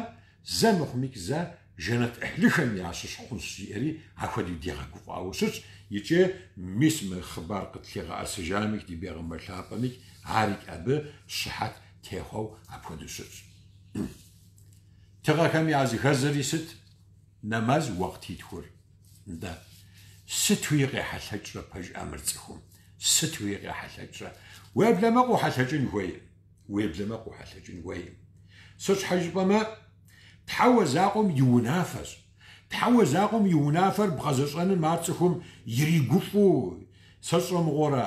зэ мыхъумикӏ зэ жэнэт ӏыхьлыхэм ящыщ хъунщ, жиӏэри апхуэдэу дигъэгуфӏауэ щытщ. Икӏи мис мы хъыбар къытлъигъэӏэсыжамикӏ ди бегъымбар лъапӏэмикӏ арикӏ абы щыхьэт техъуэу апхуэдэу щытщ. Тыгъэхэм языхэзри сыт? Нэмэз уэкътитхур. Нтӏэ, сытуи къехьэлъэкӏрэ пэжӏэ мыр цӏыхум? Сытуи къехьэлъэкӏрэ? Уеблэмэ къохьэлъэкӏын хуейм. Уеблэмэ къохьэлъэкӏын хуейм. Сыт щхьэ жыпӏэмэ, Тхьэуэ закъуэм и унафэщ. Тхьэуэ закъуэм и унафэр бгъэзэщӏэным ар цӏыхум иригуфӏу, сэ сщӏэ мыгъуэрэ,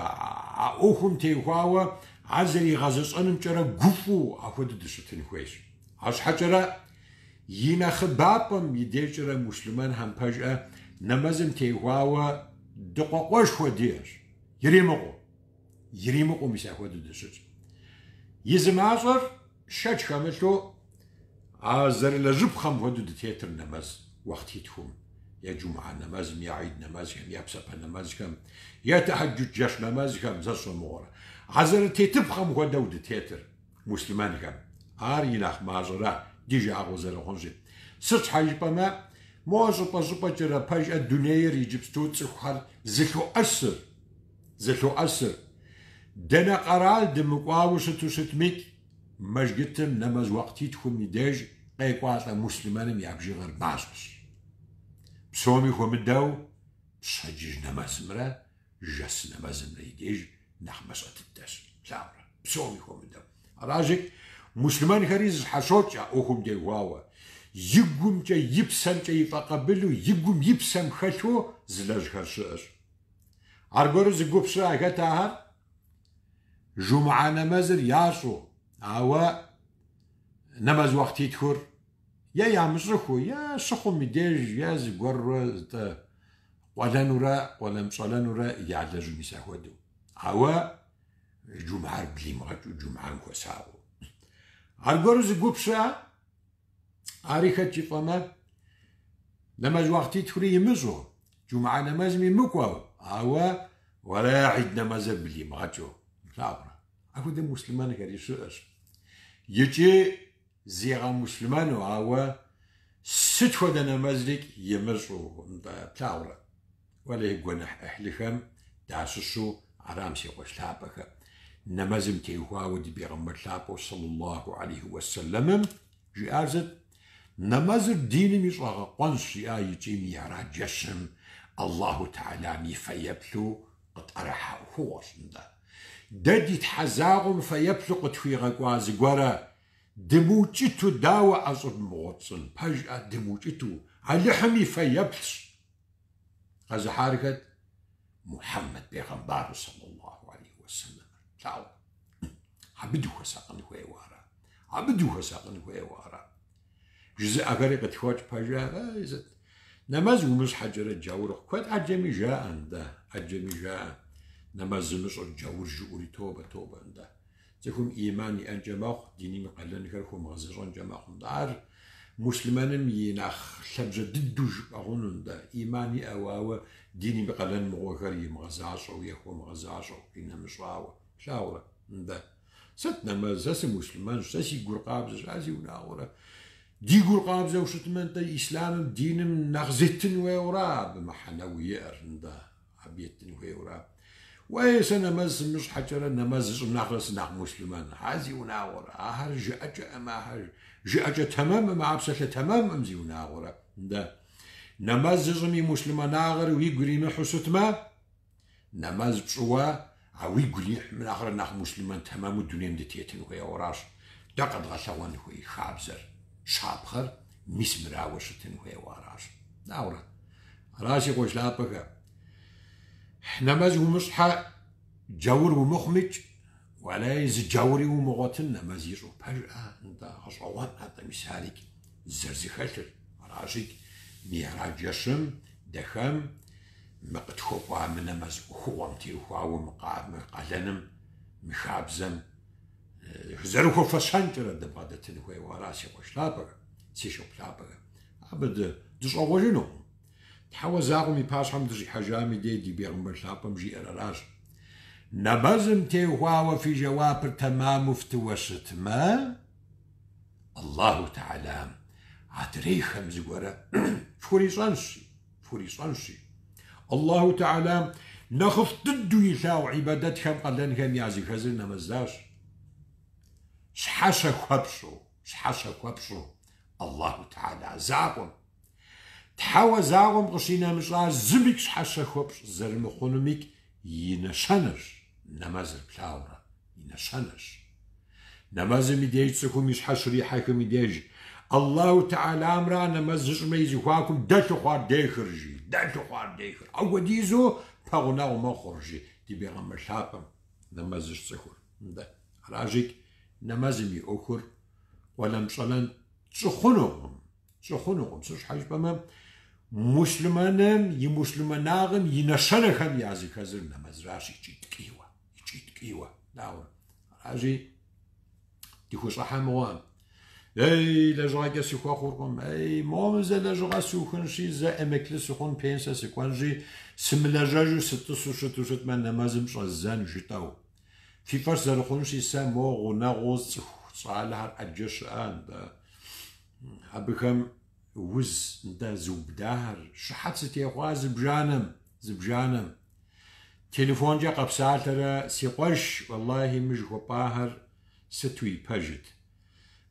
а ӏуэхум теухуауэ ар зэригъэзэщӏэнымкӏэрэ гуфӏу апхуэдэу дыщытын хуейщ. Арщхьэкӏэрэ и нэхъыбапӏэм и дежкӏэрэ муслъымэнхэм пэжӏэ нэмэзым теухуауэ дыкъуэкъуэшхуэ диӏэщ. Иримыкъуу. Иримыкъуу мис апхуэдэу дыщытщ. И зы мащӏэр шэч хэмылъу а зэрылэжьыпхъэм хуэдэу дытетыр нэмэз уэхътитхум, е джумыӏэ нэмэзым, е гьид нэмэзхэм, е псапэ нэмэзхэм, е тэхьэджуд жэщ нэмэзхэм, сэ сщӏэ мыгъуэрэ. А зэрытетыпхъэм хуэдэу дытетыр муслъымэнхэм. Ар и нэхъ мащӏэра, ди жагъуэ зэрыхъунщи. Сыт щхьэ жыпӏэмэ, мо щӏыпӏэ-щӏыпӏэкӏэрэ пэжӏэ дунейр иджыпсту цӏыхухэр зылъоӏэсыр. Зылъоӏэсыр. Дэнэ къэрал дымыкӏуауэ щыту щытмикӏ, мэжджытым нэмэз уэкътитхум и деж къекӏуалӏэ муслъымэным я бжыгъэр мащӏэщ. Псоми хуэмыдэу пщэдджыжь нэмэзымрэ жэс нэмэзымрэ и деж нэхъ мащӏэ дыдэщ, плъагъурэ, псоми хуэмыдэу. Аращи, муслъымэнхэри зыщхьэщокӏ а ӏуэхум теухуауэ. И гумкӏэ, и псэмкӏэ ифӏэкъабылу, и гум и псэм хэлъу зылэжьхэр щыӏэщ. Аргуэру зы гуп щыӏэ, хэт ахэр? Жумыӏэ нэмэзыр ящӏу, ауэ нэмэз уэхътитхур е ямыщӏыхуу, е щыхъум и деж, е зыгуэрурэ зытӏэ къуэлэнурэ, къуэлэн-пщӏэлэнурэ ялэжьу мис ахуэдэу. Ауэ жумыӏэр блимыгъэкӏыу жумыӏэм хуэсакъыу. Аргуэру зы гуп щыӏэ, Ари хэт жыфӏэмэ, нэмэз уахътитхури имыщӏу, джумыӏэ нэмэзми мыкӏуэу, ауэ уэрэ гьид нэмэзыр блимыгъэкӏыу. Плъагъурэ? Апхуэдэ муслъымэнхэри щыӏэщ. Икӏи зигъэмуслъымэну, ауэ сыт хуэдэ нэмэзрикӏ имыщӏу, нтӏэ, плъагъурэ? Уэлэхьи, гуэныхь ӏыхьлыхэм дащыщу арам, си къуэш лъапӏэхэ. Нэмэзым теухуауэ ди бегъымбар лъапӏэу сэллаллаху алейхи уэсэлэмым жиӏар сыт? Нэмэзыр диным и щӏэгъэкъуэнщ, жиӏа икӏи Мигьрадж жэщым Аллаху Тэхьэлам и фэеплъу къытӏэрыхьа ӏуэхугъуэщ, нтӏэ. Дэ ди Тхьэ закъуэм фэеплъу къытхуигъэкӏуа зыгуэрэ дымыукӏыту дауэ ӏэщӏыб мыгъуэ тщӏын? Пэжӏэ, дымыукӏыту, Алыхьым и фэеплъщ. Къэзыхьар хэт? Мухьэммэд бегъымбару сэллаллаху алейхи уэсэлэмыр. Плъагъурэ? Абы дыхуэсакъын хуейуэ ара? Абы дыхуэсакъын хуейуэ ара? Жызыӏэхэри къытхокӏ пэжа? Эй, сыт? Нэмэз умыщӏ щхьэкӏэрэ джаур ухъу. Куэд ӏэджэми жаӏэ, нтӏэ, ӏэджэми жаӏэ. Нэмэз зымыщӏыр джаур жыӏури тобэ, тобэ, нтӏэ. Цӏыхум ӏиман иӏэнкӏэ мэхъу, диным и къалэнхэр хуэмыгъэзэщӏэнкӏэ мэхъу. Нтӏэ, ар муслъымэным и нэхъ лъабжьэ дыдэу жыпӏэ хъуну, нтӏэ, ӏиман иӏэу, ауэ диным и къалэн мыгъуэхэр имыгъэзащӏэу е хуэмыгъэзащӏэу, къинэмыщӏауэ. Плъагъурэ, нтӏэ? Сыт нэмэз, сэ сымуслъымэнщ, сэ си гур къабзэщ, а зиунагъуэрэ. Ди гур къабзэу щытмэ, нтӏэ, ислъамым, диным нэхъ зеттын хуейуэра абы мыхьэнэу иӏэр, нтӏэ? Абы еттын хуейуэра? Уей, сэ нэмэз сымыщӏ щхьэкӏэрэ нэмэз зыщӏым нэхърэ сынэхъ муслъымэн. А зиунагъуэрэ, ахэр жыӏэкӏэӏым, ахэр жыӏэкӏэ тэмэмым, а псалъэ тэмэмым зиунагъуэрэ. Нтӏэ, нэмэз зыщӏым и муслъымэнагъэр уигу иримыхьу щытмэ, нэмэз пщӏыуэ а уигу ирихьым нэхърэ нэхъ муслъымэн тэмэму дунейм дытетын хуейуэращ. Дэ къэдгъэлъэгъуэн хуей хабзэр, щапхъэр мис мырауэ щытын хуейуэ аращ. Дауэрэ? Ара си къуэш лъапӏэхэ. Нэмэз умыщӏ щхьэ джаур умыхъумикӏ, уэлэхьи зы джаури умыгъуэтын нэмэз ищӏу. Пэжӏэ, нтӏэ, гъэщӏэгъуэн атӏэ мис арикӏ зэрызэхэлъыр. Аращикӏ Мигьрадж жэщым дэхэм мы къытхуэкӏуа мы нэмэз ӏуэхугъуэм теухуауэ мы къалэным, мы хабзэм. Зэрыхуэфэщэнкӏэрэ дыбгъэдэтын хуейуэ ара, си къуэш лъапӏэхэ, си шыпхъу лъапӏэхэ. Абы дыщӏэгъуэжынукъым. Тхьэуэ закъуэм и пащхьэм дыщихьэжам и дей ди бегъымбар лъапӏэм жиӏэр аращ. Нэмэзым теухуауэ фи жэуапыр тэмаму фтыуэ щытмэ, Аллаху Тэхьэлам адрейхэм зыгуэрэ фхурищӏэнщ, фхурищӏэнщи. Аллаху Тэхьэлам нэхъыфӏ дыдэу илъагъу ибадэтхэм къалэнхэм языхэзыр нэмэзращ. Щхьэщэ хуэпщӏу, щхьэщэ хуэпщӏу Аллаху Тэхьэла закъуэм. Тхьэуэ закъуэм къыщинэмыщӏа зымикӏ щхьэщэ хуэпщӏ зэрымыхъунумикӏ и нэщэнэщ нэмэзыр плъагъурэ, и нэщэнэщ. Нэмэзым и деж цӏыхум и щхьэ щрихьэхым и деж Аллаху Тэхьэламрэ а нэмэз зыщӏымрэ и зэхуакум дэлъу хъуар дехыр, жи, дэлъу хъуар дехыр. Апхуэдизу пэгъунэгъу мэхъур, жи, ди бегъымбар лъапӏэм нэмэз зыщӏ цӏыхур. Нтӏэ, аращикӏ нэмэзым и ӏуэхур къуэлэнпщӏэлэн тщӏы хъунукъым, тщӏы хъунукъым. Сыт щхьэ жыпӏэмэ, муслъымэным и муслъымэнагъым и нэщэнэхэм языхэзыр нэмэзращ икӏи ткӏийуэ, икӏи ткӏийуэ. Дауэ? Аращи, дыхущӏыхьэ мыгъуэм. Ей, лэжьыгъэкӏэ сыхуэхъуркъым. Ей, мом зэ лэжьыгъэ сухынщи, зэ эмеклы сыхъун, пенсэ сыкӏуэнщи, сымылэжьэжу сытӏысу щыту щытмэ, нэмэзым щӏэздзэн жытӏэу. Фи фӏэщ зэрыхъунщи, сэ мо гъунэгъуу сцӏыху щӏалэхэр ӏэджэ щыӏэ, нтӏэ. Абыхэм уз, нтӏэ, зыубыдахэр, щыхьэт сытехъуа зыбжанэм, зыбжанэм. Телефонкӏэ къэпсалъэрэ, си къуэш, уэллахи, мы жыхуэпӏахэр сытуи пэжыт.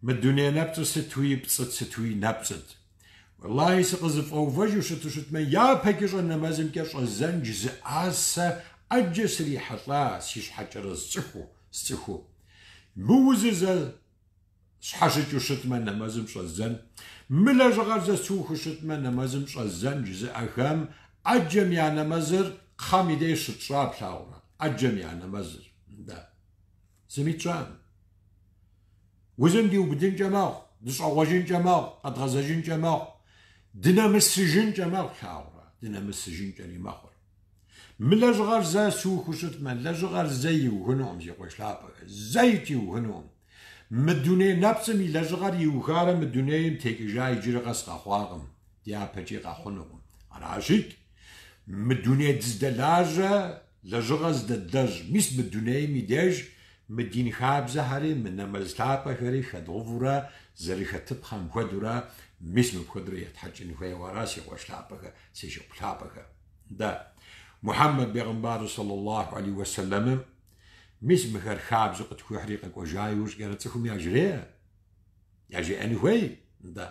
Мы дуней нэпцӏыр сытуи пцӏыт, сытуи нэпцӏыт. Уэллахи, сыкъызэфӏэувэжу щыту щытмэ, япэкӏэ нэмэзымкӏэ щӏэздзэн жызыӏа сэ ӏэджэ срихьэлӏа си щхьэкӏэрэ сцӏыхуу, сцӏыхуу. Мы узыр зэ сщхьэщыкӏыу щытмэ, нэмэзым щӏэздзэн, мы лэжьыгъэр зэ сухыу щытмэ, нэмэзым щӏэздзэн жызыӏэхэм ӏэджэм я нэмэзыр кхъэм и деж щытщӏа плъагъурэ? ӏэджэм я нэмэзыр. Нтӏэ. Зыми тщӏакъым. Узым диубыдынкӏэ мэхъу, дыщӏэгъуэжынкӏэ мэхъу, къэдгъэзэжынкӏэ мэхъу, дынэмысыжынкӏэ мэхъу, плъагъурэ, дынэмысыжынкӏэри мэхъур. Мы лэжьыгъэр зэ сухыу щытмэ, лэжьыгъэр зэи иухынукъым, си къуэш лъапӏэхэр, зэикӏ иухынукъым. Мы дуней нэпцӏым и лэжьыгъэр иухарэ мы дунейм текӏыжа иджыри къэс къэхъуакъым, дяпэкӏи къэхъунукъым. Аращикӏ, мы дуней дыздэлажьэ Лэжьыгъэ здэдлэжь, мис мы дунейм и деж мы дин хабзэхэри, мы нэмэз лъапӏэхэри хэдгъэувурэ зэрыхэтыпхъэм хуэдэурэ, мис мыпхуэдэурэ етхьэкӏын хуейуэ ара, си къуэш лъапӏэхэ, си шыпхъу лъапӏэхэ. Нтӏэ, Мухьэммэд бегъымбару сэллаллаху алейхи уэсэлэмым мис мыхэр хабзэу къытхуихьри къэкӏуэжа иужькӏэрэ цӏыхум яжреӏэ, яжеӏэн хуей, нтӏэ.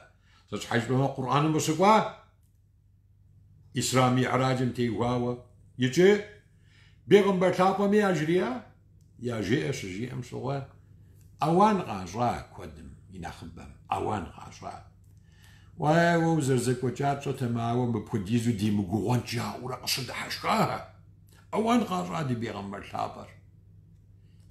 Сыт щхьэ жыпӏэмэ, Къурӏэным къыщыкӏуа? Исра Миӏраджым теухуауэ. Икӏи бегъымбар лъапӏэми яжриӏа, яжеӏэ щыжиӏэм щыгъуэ, ауан къащӏа куэдым и нэхъыбэм, ауан къащӏа. Уэ, уэ узэрызэкӏуэкӏар тщӏэтэмэ, ауэ мыпхуэдизу димыгугъуэнт жаӏэурэ къыщыдыхьэшхахэ. Ауан къащӏа ди бегъымбар лъапӏэр.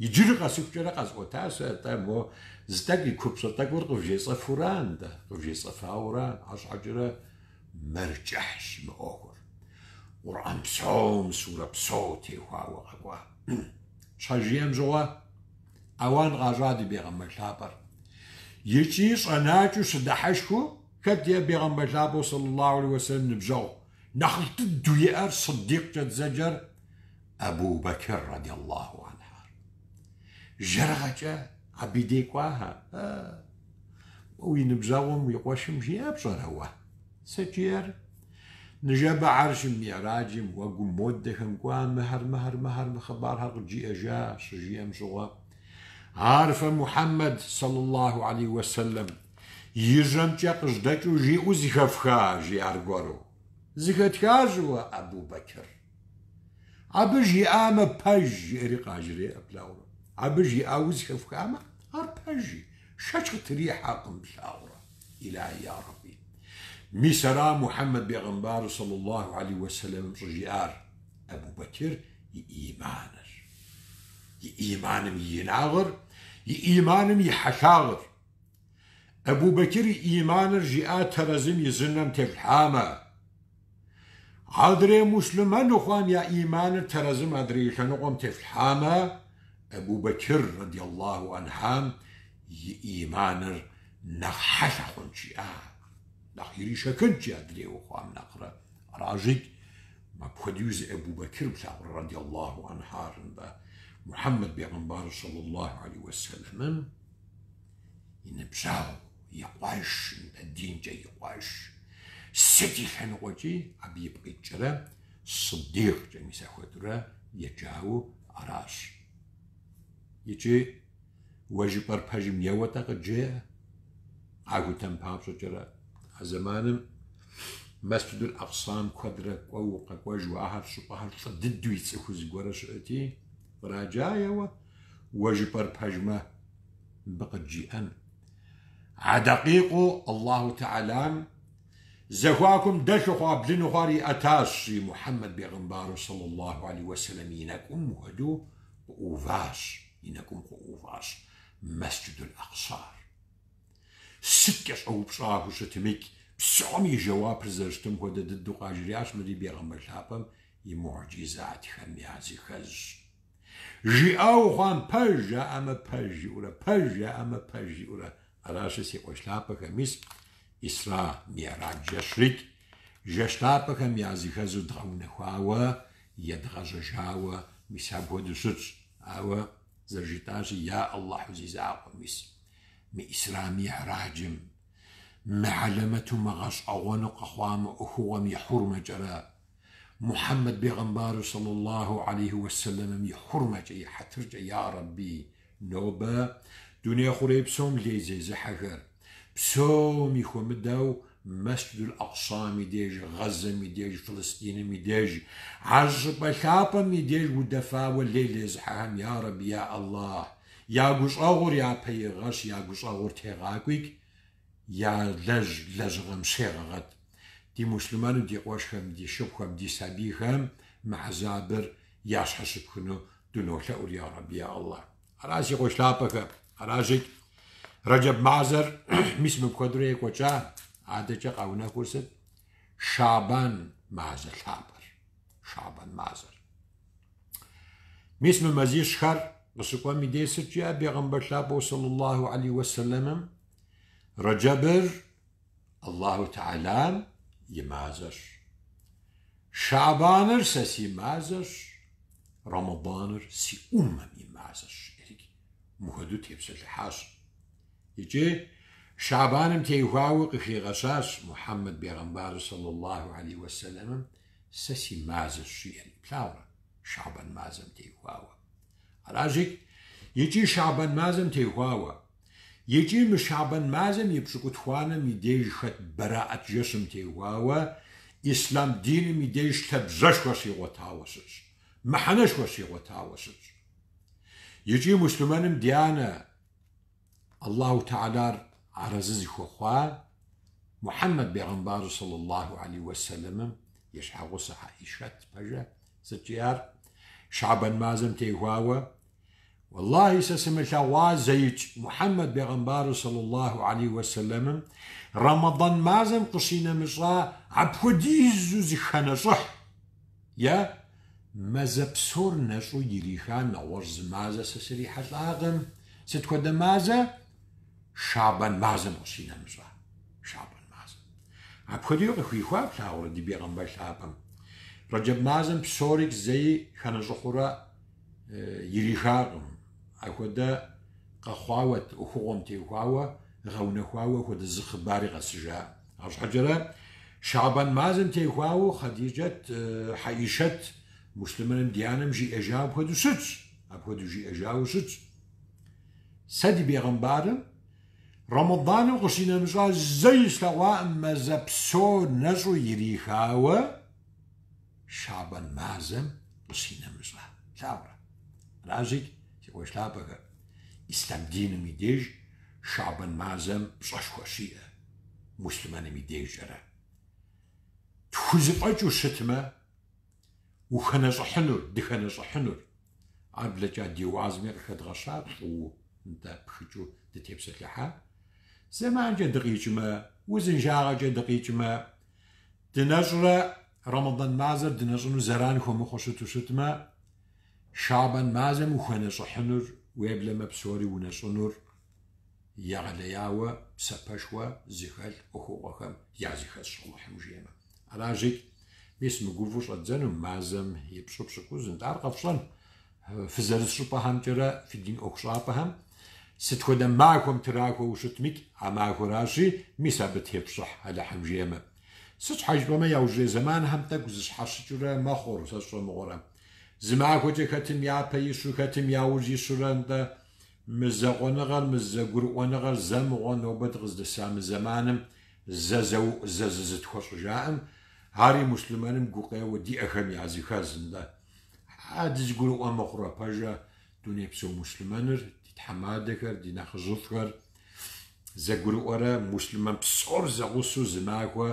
Иджыри къэсыхукӏэрэ къэзӏуэта сэ, атӏэ, мо зы тӏэкӏу и купщӏэ тӏэкӏур къывжесӏэфура, нтӏэ, къывжесӏэфаура, арщхьэкӏэрэ мыр кӏыхьщ мы ӏуэхур. Къурӏэн псом, сурэ псо техуауэ къэкӏуа. Щажриӏэм щыгъуэ, ауан къащӏа ди бегъымбар лъапӏэр. Икӏи щӏэнакӏэу щыдыхьэшхыу, хэт ди бегъымбар лъапӏэу сэллаллаху алейхи уэсэлэм ныбжьэгъу нэхъыфӏ дыдэу иӏэр Сыдикъкӏэ дызэджэр Абу Бэкр радиаллаху анхьар. Жэрыгъэкӏэ абы и дей кӏуахэ. Уэ уи ныбжьэгъум, уи къуэшым жиӏа пщӏэрэ уэ? Сыт жиӏэр? Ныжэбэ гьэршым, миӏраджым, уэгум модэхэм кӏуа, мыхэр, мыхэр, мыхэр, мы хъыбархэр къыджиӏэжа, щыжиӏэм щыгъуэ. Ар фэ Мухьэммэд, сэллаллаху алейхи уэсэлэм, и жьэмкӏэ къыжьдэкӏыу жиӏэу зыхэфха, жи аргуэру. Зыхэтхащ уэ, Абу Бэкр. Абы жиӏамэ, пэж, жиӏэри къажреӏэ, плъагъурэ. Абы жиӏауэ зыхэфхамэ, ар пэжи, шэч къытрихьэкъым, плъагъурэ. Илахи, я Рэбби. Мис ара Мухьэммэд бегъымбару сэллаллаху алейхи уэсэлэмым щӏыжиӏар Абу Бэкр и иманыр. И иманым и инагъыр, и иманым и хьэлъагъыр. Абу Бэкр и иманыр жиӏа тэрэзым и зы нэм теплъхьамэ, адрей муслъымэну хъуам я иманыр тэрэзым адрей и лъэныкъуэм теплъхьамэ, Абу Бэкр радиаллаху анхьам и иманыр нэхъ хьэлъэ хъунт жиӏа, нэхъ иришэкынт жи адрейуэ хъуам нэхърэ. Аращикӏ, апхуэдэу зы Абу Бэкр плъагъурэ радиаллаху анхьар, нтӏэ, Мухьэммэд бегъымбар саллаллаху алейхи уэсэлэмым и ныбжьэгъу, и къуэш, нтӏэ, динкӏэ и къуэш. Сыт и лъэныкъуэкӏи абы ипкъ иткӏэрэ Сыдихъкӏэ мис ахуэдурэ еджауэ аращ. Икӏи уэ жыпӏэр пэжым еуэ-тӏэ къыджеӏэ, къахутэн папщӏэкӏэрэ. А зэманым Мэсджидул Акъсам куэдрэ кӏуэу къэкӏуэжу ахэр щӏыпӏэхэр фӏы дыдэу ицӏыхуу зыгуэрэ щыӏэти, къраджа еуэ, уэ жыпӏэр пэжмэ, мыбы къыджиӏэн. А дакъикъэу Аллаху Тэхьэлам Зэхуакум дэлъу хъуа блыну хъуар иӏэтащ, жи Мухьэммэд бегъымбару саллаллаху алейхи уэсэлэм и нэкӏум хуэдэу къыӏууващ, и нэкӏум къыӏууващ Мэсджидул Акъсар. Сыткӏэ щӏэупщӏахэу щытымикӏ, псом и жэуапыр зэрыщытым хуэдэ дыдэу къажриӏащ, мыри бегъымбар лъапӏэм и мугьджизатхэм языхэзщ. Жиӏауэ хъуам пэж жаӏэмэ пэж жиӏэурэ, пэж жаӏэмэ пэж жиӏэурэ. Аращи, си къуэш лъапӏэхэ, мис Исра Ми'радж жэщрикӏ, жэщ лъапӏэхэм языхэзу дгъэунэхуауэ, едгъэжьэжауэ, мис апхуэдэу щытщ. Ауэ зэрыжытӏащи, я Аллахьу зи закъуэ, мис мы Исра Ми'раджым, мы хьэлэмэту, мы гъэщӏэгъуэну къэхъуа мы ӏуэхугъуэм и хьурмэкӏэрэ, Мухьэммэд бегъымбару саллаллаху алейхи уэсэлэмым и хьурмэкӏэ, и хьэтыркӏэ, я Рэбби, нобэ дуней хъурей псом лей зезыхьэхэр, псоми хуэмыдэу Мэсджидул Акъсам и деж, Гъэзэм и деж, Фылыстиным и деж, а щӏыпӏэ лъапӏэм и деж удэфауэ лей зезыхьэхэм, я Рэбби, я Аллахь, я гущӏэгъур япэ игъэщ, я гущӏэгъур тегъакӏуикӏ, ялэжь лэжьыгъэм щегъэгъэт. Ди муслъымэну ди къуэшхэм, ди шыпхъухэм, ди сабийхэм мы хьэзабыр ящхьэщыпхыну дынолъэӏур, я Рэбби, я Аллахь. Ара си къуэш лъапӏэхэ, аращикӏ Рэджэб мазэр мис мыпхуэдэурэ екӏуэкӏа, адэкӏэ къэунэхур сыт? Шабан мазэ лъапӏэр, Шабан мазэр. Мис мы мазищхэр къыщыкӏуэм и дей сыт жиӏа бегъымбар лъапӏэу саллаллаху алейхи уэсэлэмым? Рэджэбыр Аллаху Тэхьэлам и мазэщ. Шабаныр сэ си мазэщ, Рэмэданыр си ӏуммэм и мазэщ, жиӏэрикӏ мыхуэдэу тепсэлъыхьащ. Икӏи Шабаным теухуауэ къыхигъэщащ Мухьэммэд бегъымбару саллаллаху алейхи уэсэлэмым сэ си мазэщ, жиӏэри, плъагъурэ, Шабан мазэм теухуауэ. Аращикӏ, икӏи Шабан мазэм теухуауэ, икӏи мы Шабан мазэм и пщӏыкӏутхуанэм и деж хэт Бэраӏэт жэщым теухуауэ ислъам диным и деж лъабжьэшхуэ щигъуэтауэ щытщ, мыхьэнэшхуэ щигъуэтауэ щытщ. Икӏи муслъымэным ди анэ Аллаху Тэхьэлар арэзы зыхуэхъуа Мухьэммэд бегъымбару саллаллаху алейхи уэсэлэмым и щхьэгъусэ Хьэӏишэт пэжэ сыт жиӏар? Шабан мазэм теухуауэ, Уэллахи, сэ сымылъэгъуа зэикӏ Мухьэммэд бегъымбару саллаллаху алейхи уэсэлэмым Рэмэдан мазэм къыщинэмыщӏа апхуэдизу зыхэнэщӏыхь е мазэ псор нэщӏу ириха нэгъуэщӏ зы мазэ сэ срихьэлӏакъым. Сыт хуэдэ мазэ? Шабан мазэм къыщинэмыщӏа. Шабан мазэм. Апхуэдэуи къыхуихуа плъагъурэ ди бегъымбар лъапӏэм. Рэджэб мазэм псорикӏ зэи хэнэщӏыхьурэ ирихакъым. Апхуэдэ къэхъуауэ, ӏуэхугъуэм теухуауэ, гъэунэхуауэ хуэдэ зы хъыбари къэсыжа. Арщхьэкӏэрэ Шабан мазэм теухуауэ Хъадиджэт, Хьэӏишэт муслъымэным ди анэм жиӏэжауэ апхуэдэу щытщ, апхуэдэу жиӏэжауэ щытщ. Сэ ди бегъымбарым Рэмэданым къыщинэмыщӏа зэи слъэгъуакъым мазэ псо нэщӏу ирихауэ Шабан мазэм къыщинэмыщӏа. Плъагъурэ? Аращикӏ, си къуэш лъапӏэхэ, ислъам диным и деж Шабан мазэм пщӏэшхуэ щиӏэ муслъымэным и дежкӏэрэ. Тхузэфӏэкӏыу щытмэ, ухэнэщӏыхьынур, дыхэнэщӏыхьынур. Ар блэкӏа ди уазми къыхэдгъэща фӏыуэ, нтӏэ, пхыкӏыу дытепсэлъыхьа. Зэманкӏэ дыкъикӏмэ, узыншагъэкӏэ дыкъикӏмэ, дынэщӏрэ Рэмэдан мазэр дынэщӏыну зэран хуэмыхъуу щыту щытмэ, Шэбан мазэм ухуэнэщӏыхьынур, уеблэмэ псори унэщӏынур егъэлеяуэ псапэшхуэ зыхэлъ ӏуэхугъуэхэм языхэзщ, Алыхьым жиӏэмэ. Аращи, мис мыгувэу щӏэддзэну мазэм и пщӏы пщыкӏуз, нтӏэ ар къэфщӏэн фызэрыс щӏыпӏэхэмкӏэрэ фи дин ӏуэхущӏапӏэхэм сыт хуэдэ махуэм трахуэу щытмикӏ, а махуэращи, мис абы тефщӏыхь, Алыхьым жиӏэмэ. Сыт щхьэ жыпӏэмэ, яужьрей зэманхэм тӏэкӏу зыщхьэщыкӏыурэ мэхъур, сэ сщӏэ мыгъуэрэ. Зы махуэкӏэ хэтым япэ ищу, хэтым яужь ищурэ, нтӏэ, мы зэкъуэныгъэр, мы зэгурыӏуэныгъэр зэ мыгъуэ нобэ дыкъыздэса мы зэманым зэ зэуӏу зэ зы зытхуэщӏыжаӏым, ари муслъымэным гукъеуэ диӏэхэм языхэз, нтӏэ. А дызэгурыӏуэ мыхъурэ, пэжэ, дунейпсо муслъымэныр, ди тхьэмадэхэр, ди нэхъыжьыфӏхэр зэгурыӏуэрэ муслъымэн псор зэгъусэу зы махуэ,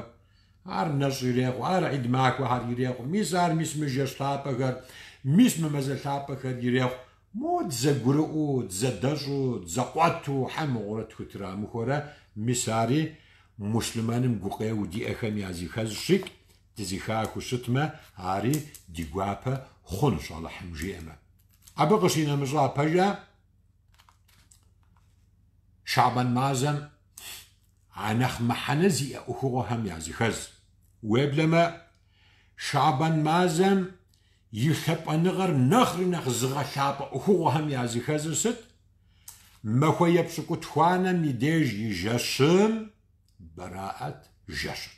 ар нэщӏ ирехъу, ар гьид махуэхэр ирехъу, мис ар мис мы жэщ лъапӏэхэр, мис мы мазэ лъапӏэхэр ирехъу, мо дызэгурыӏуэу, дызэдэщӏу, дызэкъуэту, хьэ мыгъуэрэ тхутрамыхуэрэ, мис ари муслъымэным гукъеуэ диӏэхэм языхэзщикӏ, дызэхахыу щытмэ, ари ди гуапэ хъунущ, Алыхьым жиӏэмэ. Абы къыщинэмыщӏа пэжа, Шэбан мазэм а нэхъ мыхьэнэ зиӏэ ӏуэхугъуэхэм языхэз. Уеблэмэ, Шэбан мазэм и лъапӏэныгъэр нэхъри нэхъ зыгъэлъапӏэ ӏуэхугъуэхэм языхэзыр сыт? Махуэ епщӏыкӏутхуанэм и деж и жэщым Бэраӏэт жэщыр.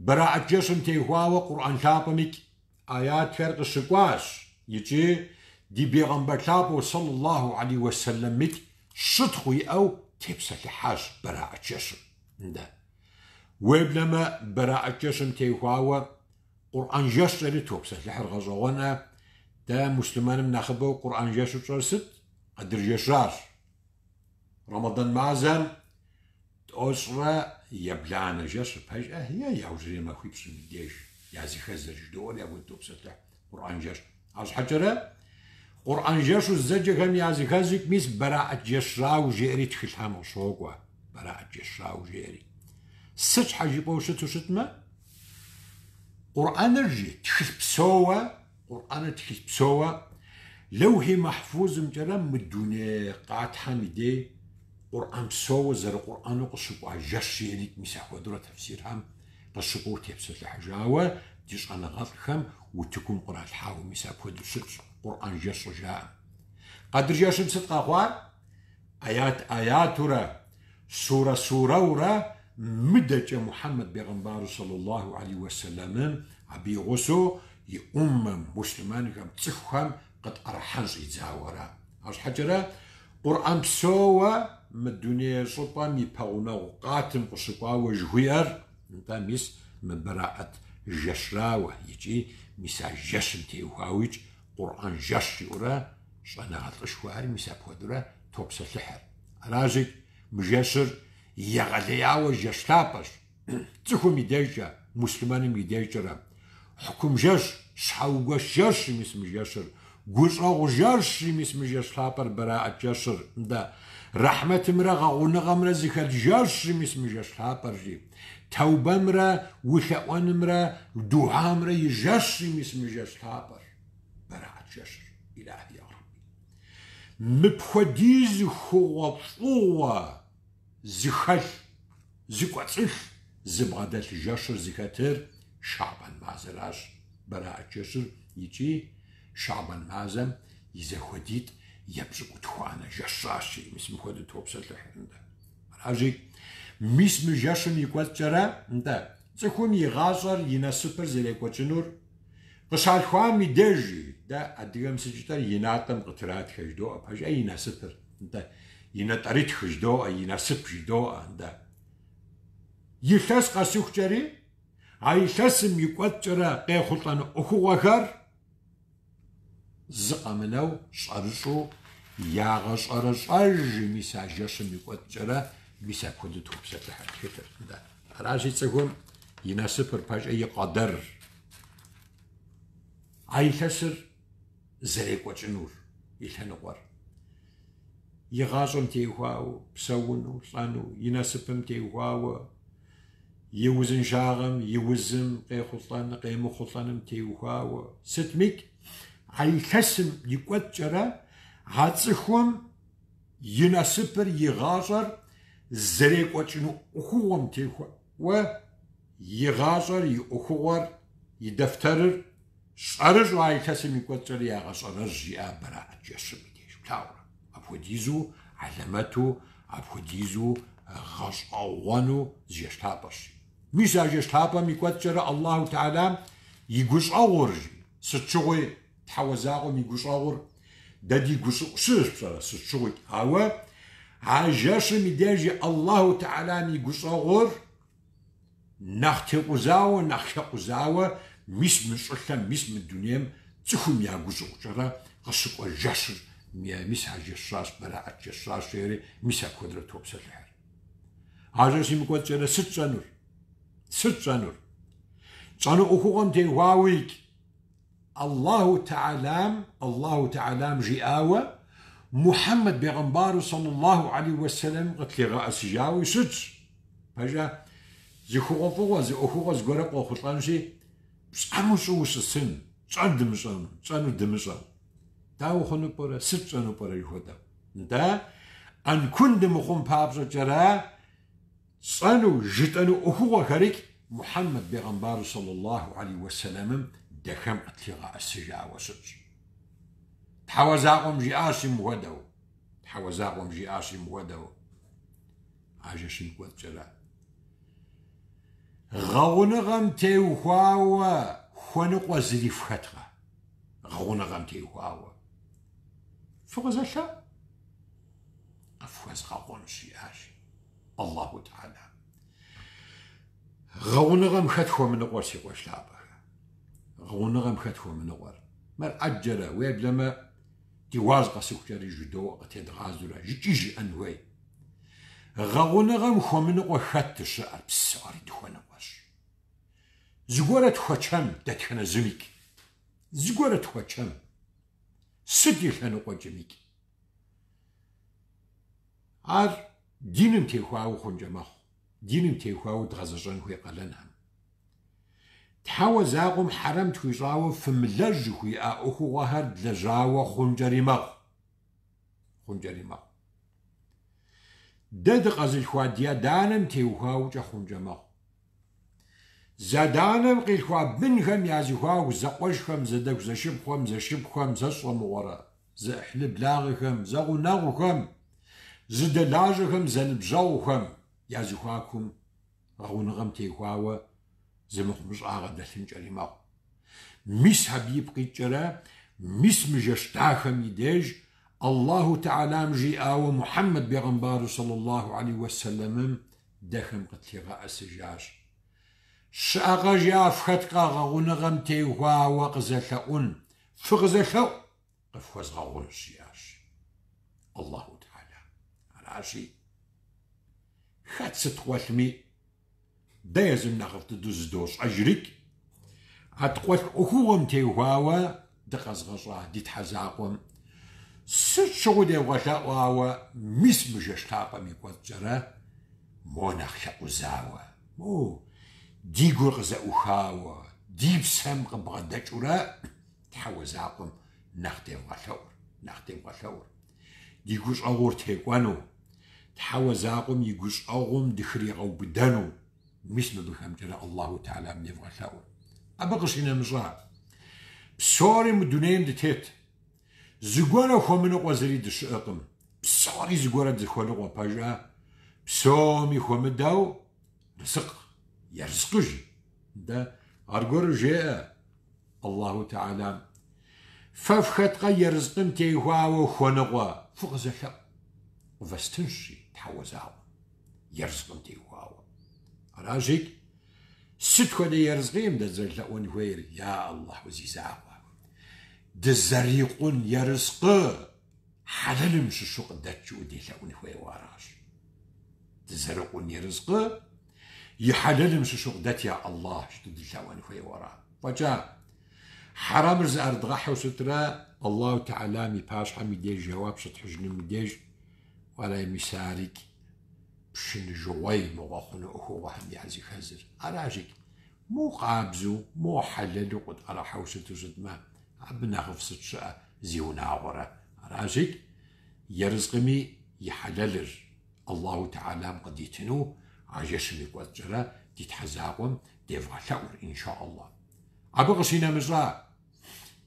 Бэраӏэт жэщым теухуауэ Къурӏэн лъапӏэмикӏ аятхэр къыщыкӏуащ икӏи ди бегъымбар лъапӏэу сэллаллаху алейхи уэсэлэмикӏ щытхъу иӏэу тепсэлъыхьащ Бэраӏэт жэщым. Нтӏэ. Уеблэмэ Бэраӏэт жэщым теухуауэ Къурӏэн жэщкӏэри топсэлъыхьыр гъэщӏэгъуэнэ. Дэ муслъымэным нэхъыбэу Къурӏэн жэщу тщӏэр сыт? Къэдыр жэщращ. Рэмэдан мазэм тӏощӏрэ ебланэ жэщыр пэжӏэ е яужьрей махуипщӏым и деж языхэзыр жыдоӏэри апхуэдэу топсэлъыхь Къурӏэн жэщ. Арщхьэкӏэрэ Къурӏэн жэщу зэджэхэм языхэзикӏ мис Бэраӏэт жэщрауэ жеӏэри тхылъхэм къыщокӏуэ. Бэраӏэт жэщрауэ жеӏэри. Сыт щхьэ жыпӏэу щыту щытмэ, Къурӏэныр жи тхылъ псоуэ Къурӏэныр тхылъ псоуэ Лэухьи Махьфузымкӏэрэ мы дуней къатхьэм и дей Къурӏэн псоуэ зэрыкъурӏэну къыщыкӏуа жэщ жеӏэрикӏ мис апхуэдэурэ тэфсирхэм къыщыкӏуэу тепсэлъыхьыжауэ ди щӏэныгъэлӏхэм утыкум къралъхьауэ мис апхуэдэу щытщ Къурӏэн жэщ щӏыжаӏэм. Къэдыр жэщым сыт къэхъуар? Аят аятурэ, сурэ сурэурэ мыдэкӏэ Мухьэммэд бегъымбару сэллаллаху алейхи уэсэлэмым абы и гъусэу и ӏуммэм, муслъымэнхэм, цӏыхухэм къытӏэрыхьэн щӏидзауэ ара. Арщхьэкӏэрэ Къурӏэн псоуэ мы дуней щӏыпӏэм и пэгъунэгъу къатым къыщыкӏуауэ жыхуиӏэр, нтӏэ, мис мы Бэраӏэт жэщрауэ икӏи мис а жэщым теухуауикӏ Къурӏэн жэщ жиӏэурэ щӏэныгъэлӏышхуэхэри мис апхуэдэурэ топсэлъыхьыр. Аращи, мы жэщыр егъэлеяуэ жэщ лъапӏэщ цӏыхум и дежкӏэ, муслъымэным и дежкӏэрэ. Хьукум жэщ, щхьэугуэш жэщ мис мы жэщыр, гущӏэгъу жэщ мис мы жэщ лъапӏэр Бэраӏэт жэщыр, нтӏэ, рэхьмэтымрэ гъэгъуныгъэмрэ зыхэлъ жэщ мис мы жэщ лъапӏэр жи. Тэубэмрэ улъэӏуэнымрэ дугьамрэ и жэщ мис мы жэщ лъапӏэр, Бэраӏэт жэщыр, Илахи я Рэбби. Мыпхуэдиз хугъуэ фӏыгъуэ зыхэлъ, зыкӏуэцӏылъ, зыбгъэдэлъ жэщыр зыхэтыр Шэбан мазэращ, Бэраӏэт жэщыр икӏи Шэбан мазэм и зэхуэдитӏ епщӏыкӏутхуанэ жэщращи, мис мыпхуэдэу топсэлъыхьыр, нтӏэ. Аращи, мис мы жэщым и кӏуэцӏкӏэрэ, нтӏэ, цӏыхум и гъащӏэр, и насыпыр зэрекӏуэкӏынур къыщалъхуам и дежи, дэ адыгэм сыт жытӏэр и натӏэм къытратхэ жыдоӏэ, пэжӏэ и насыпыр, нтӏэ, и натӏэрытх жыдоӏэ, и насып жыдоӏэ, нтӏэ. Илъэс къэсыхукӏэри, а илъэсым и кӏуэцӏкӏэрэ къехъулӏэну ӏуэхугъуэхэр зы къэмынэу щӏэрыщӏэу ягъэщӏэрэщӏэж мис а жэщым и кӏуэцӏкӏэрэ мис апхуэдэу топсэлъыхьыр тхылъыр. Нтӏэ, аращи цӏыхум и насыпыр пэжӏэ и къэдэрыр. А илъэсыр зэрекӏуэкӏынур и лъэныкъуэр. И гъащӏэм теухуауэ, псэуну, лӏэну, и насыпым теухуауэ, и узыншагъэм, и узым къехъулӏэн, къемыхъулӏэным теухуауэ. Сытмикӏ, А илъэсым и кӏуэцӏкӏэрэ а цӏыхум и насыпыр, и гъащӏэр зэрекӏуэкӏыну ӏуэхугъуэм техуауэ и гъащӏэр, и ӏуэхугъуэр, и дэфтэрыр щӏэрыщӏэу а илъэсым и кӏуэцӏкӏэрэ ягъэщӏэрэжь, жиӏа Бэраӏэт жэщым и деж. Плъагъурэ? Апхуэдизу алэмэту, апхуэдизу гъэщӏэгъуэну зы жэщ лъапӏэщ. Мис а жэщ лъапӏэм и кӏуэцӏкӏэрэ Аллаху Тэхьэлам и гущӏэгъур, жи, сыт щыгъуи Тхьэуэ закъуэм и гущӏэгъур дэ ди гущӏыӏу щыщ, пщӏэрэ, сыт щыгъуи. Ауэ а жэщым и дежи Аллаху Тэхьэлам и гущӏэгъур нэхъ текъузауэ, нэхъ хэкъузауэ мис мы щӏылъэм, мис мы дунейм цӏыхум я гущӏыӏукӏэрэ къыщыкӏуэ жэщыр, мис а жэщращ, Бэраӏэт жэщращ, жери мис апхуэдэрэ топсэлъыхьыр. А жэщым и кӏуэцӏкӏэрэ сыт тщӏэнур? Сыт тщӏэнур? Тщӏэну ӏуэхугъуэм теухуауикӏ Аллаху Тэхьэлам, Аллаху Тэхьэлам жиӏауэ, Мухьэммэд бегъымбару саллаллаху алейхи уэсэлэм къытлъигъэӏэсыжауи щытщ. Пэжа? Зы хъугъуэфӏыгъуэ, зы ӏуэхугъуэ зыгуэрэ къохъулӏэнщи, пщӏэну щӏы ущысын, тщӏэн дымыщӏэну, тщӏэну дымыщӏэу. Дауэ хъуну пӏэрэ, сыт тщӏэну пӏэрэ жыхуэтӏэу. Нтӏэ, ӏэнкун дымыхъун папщӏэкӏэрэ, Тщӏэну, жытӏэну ӏуэхугъуэхэрикӏ Мухьэммэд бегъымбару саллаллаху алейхи уэсэлэмым дэхэм къытлъигъэӏэсыжауэ щытщ. Тхьэуэ закъуэм жиӏащ мыхуэдэу, Тхьэуэ закъуэм жиӏащ мыхуэдэу. А жэщым кӏуэцӏкӏэрэ. Гъэгъуныгъэм теухуауэ хуэныкъуэ зыри фхэткъэ? Гъэгъуныгъэм теухуауэ. Фыкъызэлъэӏу, къыфхуэзгъэгъунщ, жиӏащ. Аллаху Тэхьэлам. Гъэгъуныгъэм хэт хуэмыныкъуэр, си къуэш лъапӏэхэ? Гъэгъуныгъэм хэт хуэмыныкъуэр? Мыр ӏэджэрэ, уеблэмэ, ди уаз къэсыхукӏэри жыдоӏэ къытедгъазэурэ, икӏи жыӏэн хуей. Гъэгъуныгъэм хуэмыныкъуэ хэт дыщыӏэр, псори дыхуэныкъуэщ. Зыгуэрэ тхуэчэм дэтхэнэ зымикӏ. Зыгуэрэ тхуэчэм. Сыт и лъэныкъуэкӏэмикӏ. Ар диным техуауэ хъункӏэ мэхъу, диным техуауэ дгъэзэщӏэн хуей къалэнхэм. Тхьэуэ закъуэм хьэрэм тхуищӏауэ фымылэжь жыхуиӏа ӏуэхугъуэхэр длэжьауэ хъункӏэри мэхъу. Хъункӏэри мэхъу. Дэ дыкъэзылъхуа ди адэ-анэм теухуауэкӏэ хъункӏэ мэхъу. Зы адэ-анэм къилъхуа бынхэм я зэхуаку зэкъуэшхэм, зэдэлъху-зэшыпхъухэм, зэшыпхъухэм, сэ сщӏэ мыгъуэрэ, зэӏыхьлы благъэхэм, зэгъунэгъухэм, зэдэлажьэхэм, зэныбжьэгъухэм я зэхуакум гъэгъуныгъэм техуауэ зы мыхъумыщӏагъэ дэлъынкӏэри мэхъу. Мис абы ипкъ иткӏэрэ, мис мы жэщ дахэм и деж Аллаху Тэхьэлам жиӏауэ Мухьэммэд бегъымбару саллаллаху алейхи уэсэлэмым дэхэм къытлъигъэӏэсыжащ. Щыӏэкъэ, жиӏа, фхэткъэ гъэгъуныгъэм теухуауэ къызэлъэӏун, фыкъызэлъэӏу, къыфхуэзгъэгъунщ, жиӏащ Аллаху Тэхьэлам. Аращи, хэт сыт къуэлъми, дэ езым нэхъыфӏ дыдэу зыдощӏэжрикӏ, а ткъуэлъ ӏуэхугъуэм теухуауэ дыкъэзгъэщӏа ди Тхьэ закъуэм сыт щыгъуи девгъэлъэӏу, ауэ мис мы жэщ лъапӏэм и кӏуэцӏкӏэрэ мо нэхъ хэкъузауэ, мо ди гур къызэӏухауэ, ди псэм къыбгъэдэкӏыурэ Тхьэуэ закъуэм нэхъ девгъэлъэӏур, нэхъ девгъэлъэӏур. Ди гущӏэгъур текӏуэну, Тхьэуэ закъуэм и гущӏэгъум дыхригъэубыдэну, мис мыбыхэмкӏэрэ Аллаху Тэхьэлам девгъэлъэӏур. Абы къыщинэмыщӏа, псори мы дунейм дытет. Зыгуэрэ хуэмыныкъуэ зыри дыщыӏэкъым. Псори зыгуэрэ дыхуэныкъуэ пэжа, псоми хуэмыдэу рызыкъ, ерыскъы жи. Дэ аргуэру жеӏэ Аллаху Тэхьэлам, Фэ фхэткъэ ерыскъым теухуауэ хуэныкъуэ, фыкъызэлъэӏу, къывэстынщ, жи Тхьэуэ закъуэм, ерыскъым теухуауэ. Аращикӏ, сыт хуэдэ ерыскъыим дэ дызэрылъэӏуэн хуейр, я Аллаху зи закъуэ? Дызэрикъун ерыскъы хьэлэлым щыщу къыдэт жыӏэу делъэӏун хуейуэ аращ. Дызэрыкъун ерыскъы и хьэлэлым щыщу къыдэт, я Аллах, жытӏэу дылъэӏуэн хуейуэ ара. Фӏэкӏа, хьэрэмыр зыӏэрыдгъэхьэу щытрэ Аллаху Тэхьэлам и пащхьэм и деж жэуап щытхьыжынум и деж, уэлэхьи, мис арикӏ пшыныжыгъуей мыгъуэ хъуну ӏуэхугъуэхэм языхэзыр. Аращикӏ, мо къабзэу, мо хьэлэлу къытӏэрыхьэу щыту щытмэ, Абы нэхъыфӏ сыт щыӏэ, зиунагъуэрэ? Аращикӏ, ерыскъыми и хьэлэлыр Аллаху Тэхьэлам къыдитыну а жэщым и кӏуэцӏкӏэрэ ди Тхьэ закъуэм девгъэлъэӏур, инша Аллах. Абы къыщинэмыщӏа,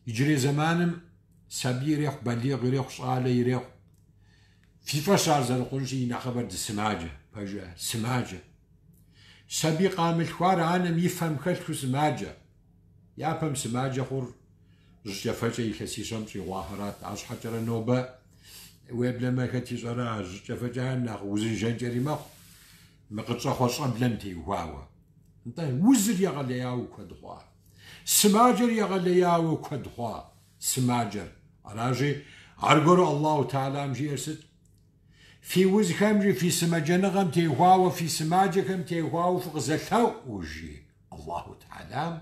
иджырей зэманым сабий ирехъу, балигъ ирехъу, щӏалэ ирехъу, фи фӏэщ ар зэрыхъунщи, и нэхъыбэр дысымаджэ, пэжа, сымаджэ. Сабий къамылъхуар анэм и фэм хэлъу сымаджэ. Япэм сымаджэ хъур жьыкӏэфэкӏэ илъэсищэм щӏигъуахэрат, арщхьэкӏэрэ нобэ уеблэмэ хэт ищӏэрэ а жьыкӏэфэкӏэхэр нэхъ узыншэнкӏэри мэхъу, мы къытщӏэхъуэ щӏэблэм теухуауэ. Нтӏэ, узыр егъэлеяуэ куэд хъуа? Сымаджэр егъэлеяуэ куэд хъуа? Сымаджэр. Аращи, аргуэру Аллаху Тэхьэлам жиӏэр сыт? Фи узхэм жи, фи сымаджэныгъэм теухуауэ, фи сымаджэхэм теухуауэ фыкъызэлъэӏу, жи Аллаху Тэхьэлам,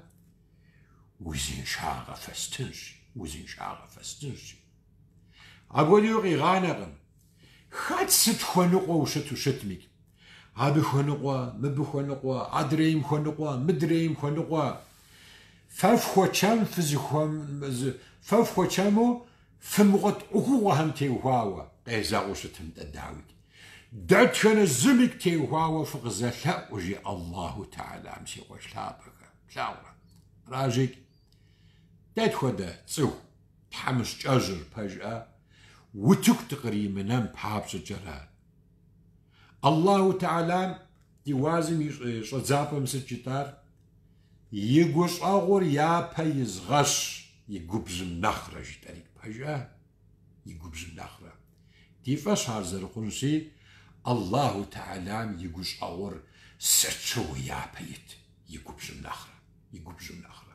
узыншагъэ фэстынщ, узыншагъэ фэстынщ. Апхуэдэуи къигъанэкъым. Хэт сыт хуэныкъуэу щыту щытмикӏ? Абы хуэныкъуэ, мыбы хуэныкъуэ, адрейм хуэныкъуэ, мыдрейм хуэныкъуэ. Фэ фхуэчэм фызыхуэм, фэ фхуэчэму фымыгъуэт ӏуэхугъуэхэм теухуауэ, къезэгъыу щытым-тӏэ, дауикӏ. Дэтхэнэ зымикӏ теухуауэ фыкъызэлъэӏу, жи Аллаху Тэхьэлам, си къуэш лъапӏэхэ, плъагъурэ? Аращикӏ, дэ тхуэдэ цӏыху тхьэмыщкӏэжьыр, пэжӏэ, утыку дыкъримынэн папщӏэкӏэрэ. Аллаху Тэхьэлам ди уазым и щӏэдзапӏэм сыт жытӏар? И гущӏэгъур япэ изгъэщ и губжьым нэхърэ, жытӏэри, пэжӏэ? И губжьым нэхърэ. Ди фӏэщ ар зэрыхъунщи, Аллаху Тэхьэлам и гущӏэгъур сыт щыгъуи япэ ит и губжьым нэхърэ, и губжьым нэхърэ.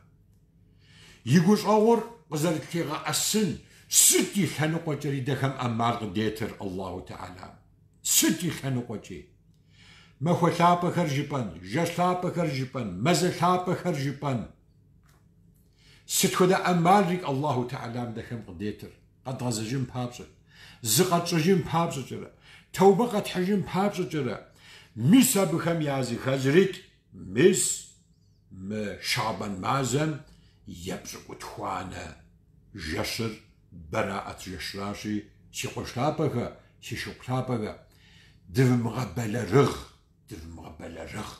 И гущӏэгъур къызэрытлъигъэӏэсын сыт и лъэныкъуэкӏэри дэхэм ӏэмал къыдетыр Аллаху Тэхьэлам. Сыт и лъэныкъуэкӏи. Махуэ лъапӏэхэр жыпӏэн, жэщ лъапӏэхэр жыпӏэн, мазэ лъапӏэхэр жыпӏэн. Сыт хуэдэ ӏэмалри Аллаху Тэхьэлам дэхэм къыдетыр, къэдгъэзэжын папщӏэ, зыкъэтщӏэжын папщӏэкӏэрэ, тэубэ къэтхьыжын папщӏэкӏэрэ. Мис абыхэм языхэзрикӏ, мис мы Шэгьбан мазэм епщӏыкӏутхуанэ жэщыр Бэраӏэт жэщращи, си къуэш лъапӏэхэ, си шыпхъу лъапӏэхэ, дывмыгъэбэлэрыгъ, дывмыгъэбэлэрыгъ.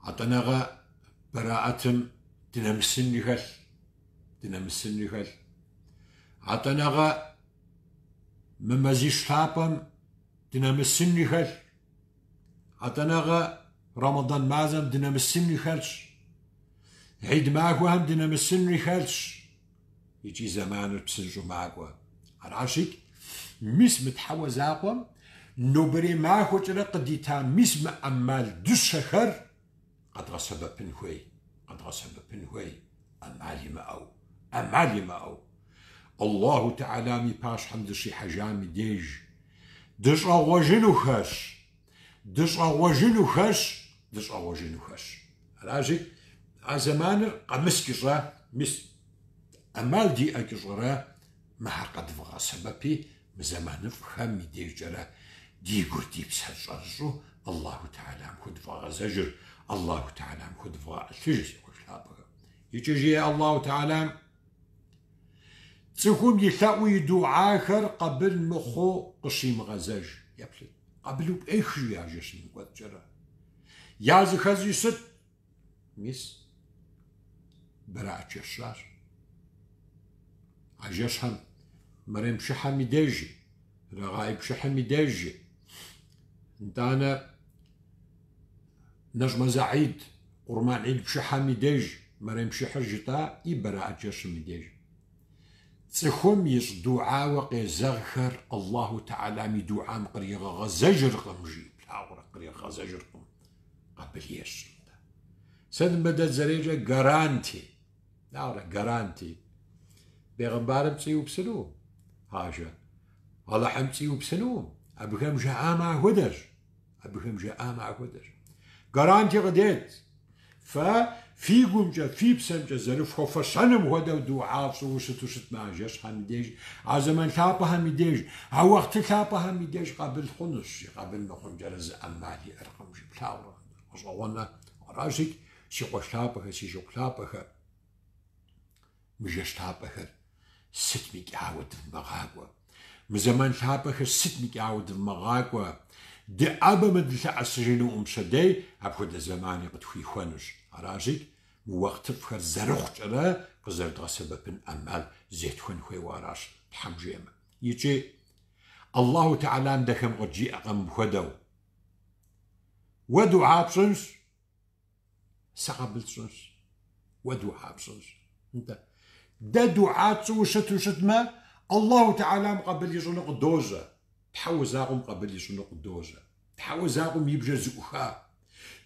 Атӏэнэгъэ Бэраӏэтым дынэмысынри хэлъ, дынэмысынри хэлъ. Атӏэнэгъэ мы мазищ лъапӏэм дынэмысынри хэлъ. Атӏэнэгъэ Рэмэдан мазэм дынэмысынри хэлъщ. Гьид махуэхэм дынэмысынри хэлъщ. Икӏи зэманыр псынщӏэу макӏуэ. Аращикӏ, мис мы Тхьэуэ закъуэм нобэрей махуэкӏэрэ къыдита мис мы ӏэмал дыщэхэр къэдгъэсэбэпын хуей, къэдгъэсэбэпын хуей, ӏэмал имыӏэу, ӏэмал имыӏэу. Аллаху Тэхьэлам и пащхьэм дыщихьэжам и деж дыщӏэгъуэжынухэщ, дыщӏэгъуэжынухэщ, дыщӏэгъуэжынухэщ. Аращи, а зэманыр къэмыскӏыщӏэ, мис ӏэмал диӏэкӏыщӏэрэ мыхэр къэдвгъэсэбэпи, Мы зэманыфӏхэм и дежкӏэрэ ди гур, ди псэр щӏэрыщӏэу Аллаху Тэхьэлам худвгъэгъэзэжыр, Аллаху Тэхьэлам худвгъэӏэлъыж, си къуэш лъапӏэхэ. Икӏи жеӏэ Аллаху Тэхьэлам, Цӏыхум и лъэӏу и дугьахэр къабыл мыхъуу къыщимыгъэзэж. Еплъыт, къабылу пӏех жи а жэщым и кӏуэцӏкӏэрэ. Языхэзри сыт? Мис, Бэраӏэт жэщращ. А жэщхэм Мэрем пшыхьэм и дежи, Рэгъаиб пшыхьым и дежи, нтӏанэ Нэщӏ мазэ Гьид, Къурмэн Гьид пшыхьэм и деж, Мэрем пшыхьыр жытӏа и Бэраӏэт жэщым и деж. Цӏыхум ищӏ дугьауэ къезэгъхэр Аллаху Тэхьэлам и дугьам къригъэгъэзэжыркъым, жи, плъагъурэ, къригъэгъэзэжыркъым. Къабыл ещӏ. Сыт мыбы дэ дызэреджэр гаранти. Плъагъурэ, гаранти. Бегъымбарым пцӏы иупсыну? Хьэжэ. Алыхьым пцӏы иупсыну? Абыхэм жаӏамэ ахуэдэщ. Абыхэм жаӏамэ ахуэдэщ. Гаранти къыдет. Фэ фи гумкӏэ, фи псэмкӏэ зэрыфхуэфэщэным хуэдэу дугьа фщӏыуэ щыту щытмэ а жэщхэм и деж, а зэман лъапӏэхэм и деж, а уахъты лъапӏэхэм и деж къабыл хъунущ, жи, къабыл мыхъункӏэрэ зы ӏэмал иӏэркъым, жи, плъагъурэ, гъэщӏэгъуэнэ. Аращикӏ, си къуэш лъапӏэхэ, си шыпхъу лъапӏэхэ. Мы жэщ лъапӏэхэр сытмикӏ ауэ дывмыгъакӏуэ. Мы зэман лъапӏэхэр сытмикӏ ауэ дывмыгъакӏуэ. Дыӏэбэмэ дылъэӏэсыжынукъым пщэдей, апхуэдэ зэмани къытхуихуэнущ. Аращи, мы уэхътыфӏхэр зэрыхъукӏэрэ къызэрыдгъэсэбэпын ӏэмал зетхуэн хуейуэ аращ, Тхьэм жиӏэмэ. Икӏи Аллаху Тэхьэлам дэхэм къыджиӏэкъэ мыпхуэдэу. Уэ дугьа пщӏынщ, сэ къабыл сщӏынщ. Уэ дугьа пщӏынщ. Нтӏэ. Дэ дугьа тщӏыуэ щыту щытмэ, Аллаху Тэхьэлам къабыл ищӏыну къыдожьэ. Тхьэуэ закъуэм къабыл ищӏыну къыдожьэ. Тхьэуэ закъуэм и бжэр зэӏуха.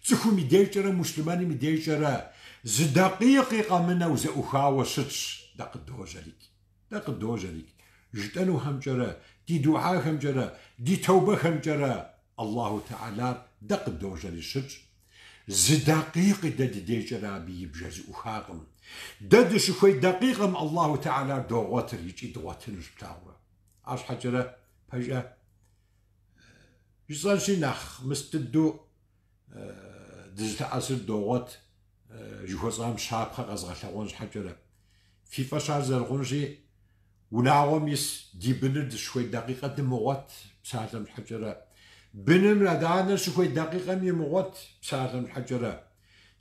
Цӏыхум и дежкӏэрэ муслъымэным и дежкӏэрэ зы дакъикъи къэмынэу зэӏухауэ щытщ. Дэ къыдожьэрикӏ. Дэ къыдожьэрикӏ. Жытӏэнухэмкӏэрэ, ди дугьахэмкӏэрэ, ди тэубэхэмкӏэрэ Аллаху Тэхьэлар дэ къыдожьэри щытщ. Зы дакъикъи дэ ди дежкӏэрэ абы и бжэр зэӏухакъым. Дэ дыщыхуей дакъикъэм Аллаху Тэхьэлар догъуэтыр икӏи дгъуэтынущ, плъагъурэ. Арщхьэкӏэрэ, пэжӏэ, жысӏэнщи, нэхъ мыс дыдэу дызылъэӏэсыр догъуэт жыхуэсӏам щапхъэ къэзгъэлъэгъуэн щхьэкӏэрэ. Фи фӏэщ ар зэрыхъунщи, унагъуэм ис ди быныр дыщыхуей дакъикъэ дымыгъуэт, псалъэм щхьэкӏэрэ. Быным адэ-анэр щыхуей дакъикъэм имыгъуэт, псалъэм щхьэкӏэрэ.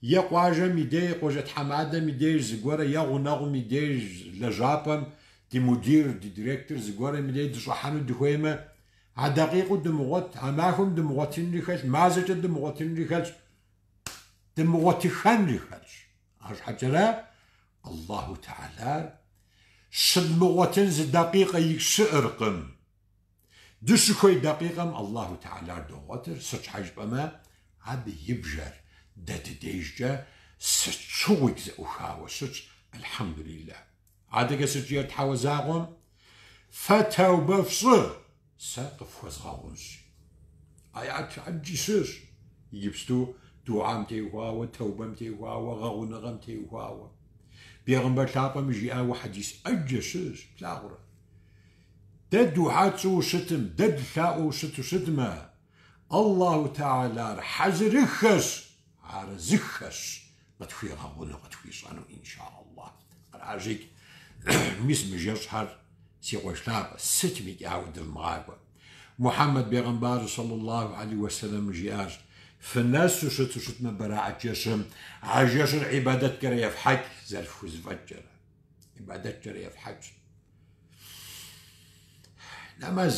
Е къуажэм и деж, къуажэ тхьэмадэм и деж зыгуэрэ, е гъунэгъум и деж, лэжьапӏэм ди мудир, ди директор зыгуэрэм и деж дыщӏыхьэну дыхуеймэ, а дакъикъэу дымыгъуэт, а махуэм дымыгъуэтынри хэлъ, мазэкӏэ дымыгъуэтынри хэлъщ, дымыгъуэтыхэнри хэлъщ. Арщхьэкӏэрэ Аллаху Тэхьэлар щыдмыгъуэтын зы дакъикъэ щыӏэркъым. Дыщыхуей дакъикъэм Аллаху Тэхьэлар догъуэтыр, сыт щхьэ жыпӏэмэ, абы и бжэр дэ дыдежкӏэ сыт щыгъуикӏ зэӏухауэ щытщ, Алхьэмдулиллах. Адэкӏэ сыт жиӏэр Тхьэуэ закъуэм? Фэ тэубэ фщӏы, сэ къыфхуэзгъэгъунщ. Аят ӏэджи щыӏэщ иджыпсту дугьам теухуауэ, тэубэм теухуауэ, гъэгъуныгъэм теухуауэ. Бегъымбар лъапӏэм жиӏауэ хьэдис ӏэджэ щыӏэщ, плъагъурэ? Дэ дугьа тщӏыуэ щытым, дэ дылъаӏуэу щыту щытмэ, Аллаху Тэхьэлар хьэзырыххэщ, арэзыххэщ къытхуигъэгъуну, къытхуищӏэну, инша Аллах. Аращикӏ, мис мы жэщхэр, си къуэш лъапӏэ, сытмикӏ ауэ дывмыгъакӏуэ. Мухьэммэд бегъымбар саллаллаху алейхи уэсэлэм жиӏащ, Фынэсу щыту щытмэ Бэраӏэт жэщым, а жэщыр ӏибадэткӏэрэ ефхьэкӏ, зэрыфхузэфӏэкӏкӏэрэ. Ибадэткӏэрэ ефхьэкӏ. Нэмэз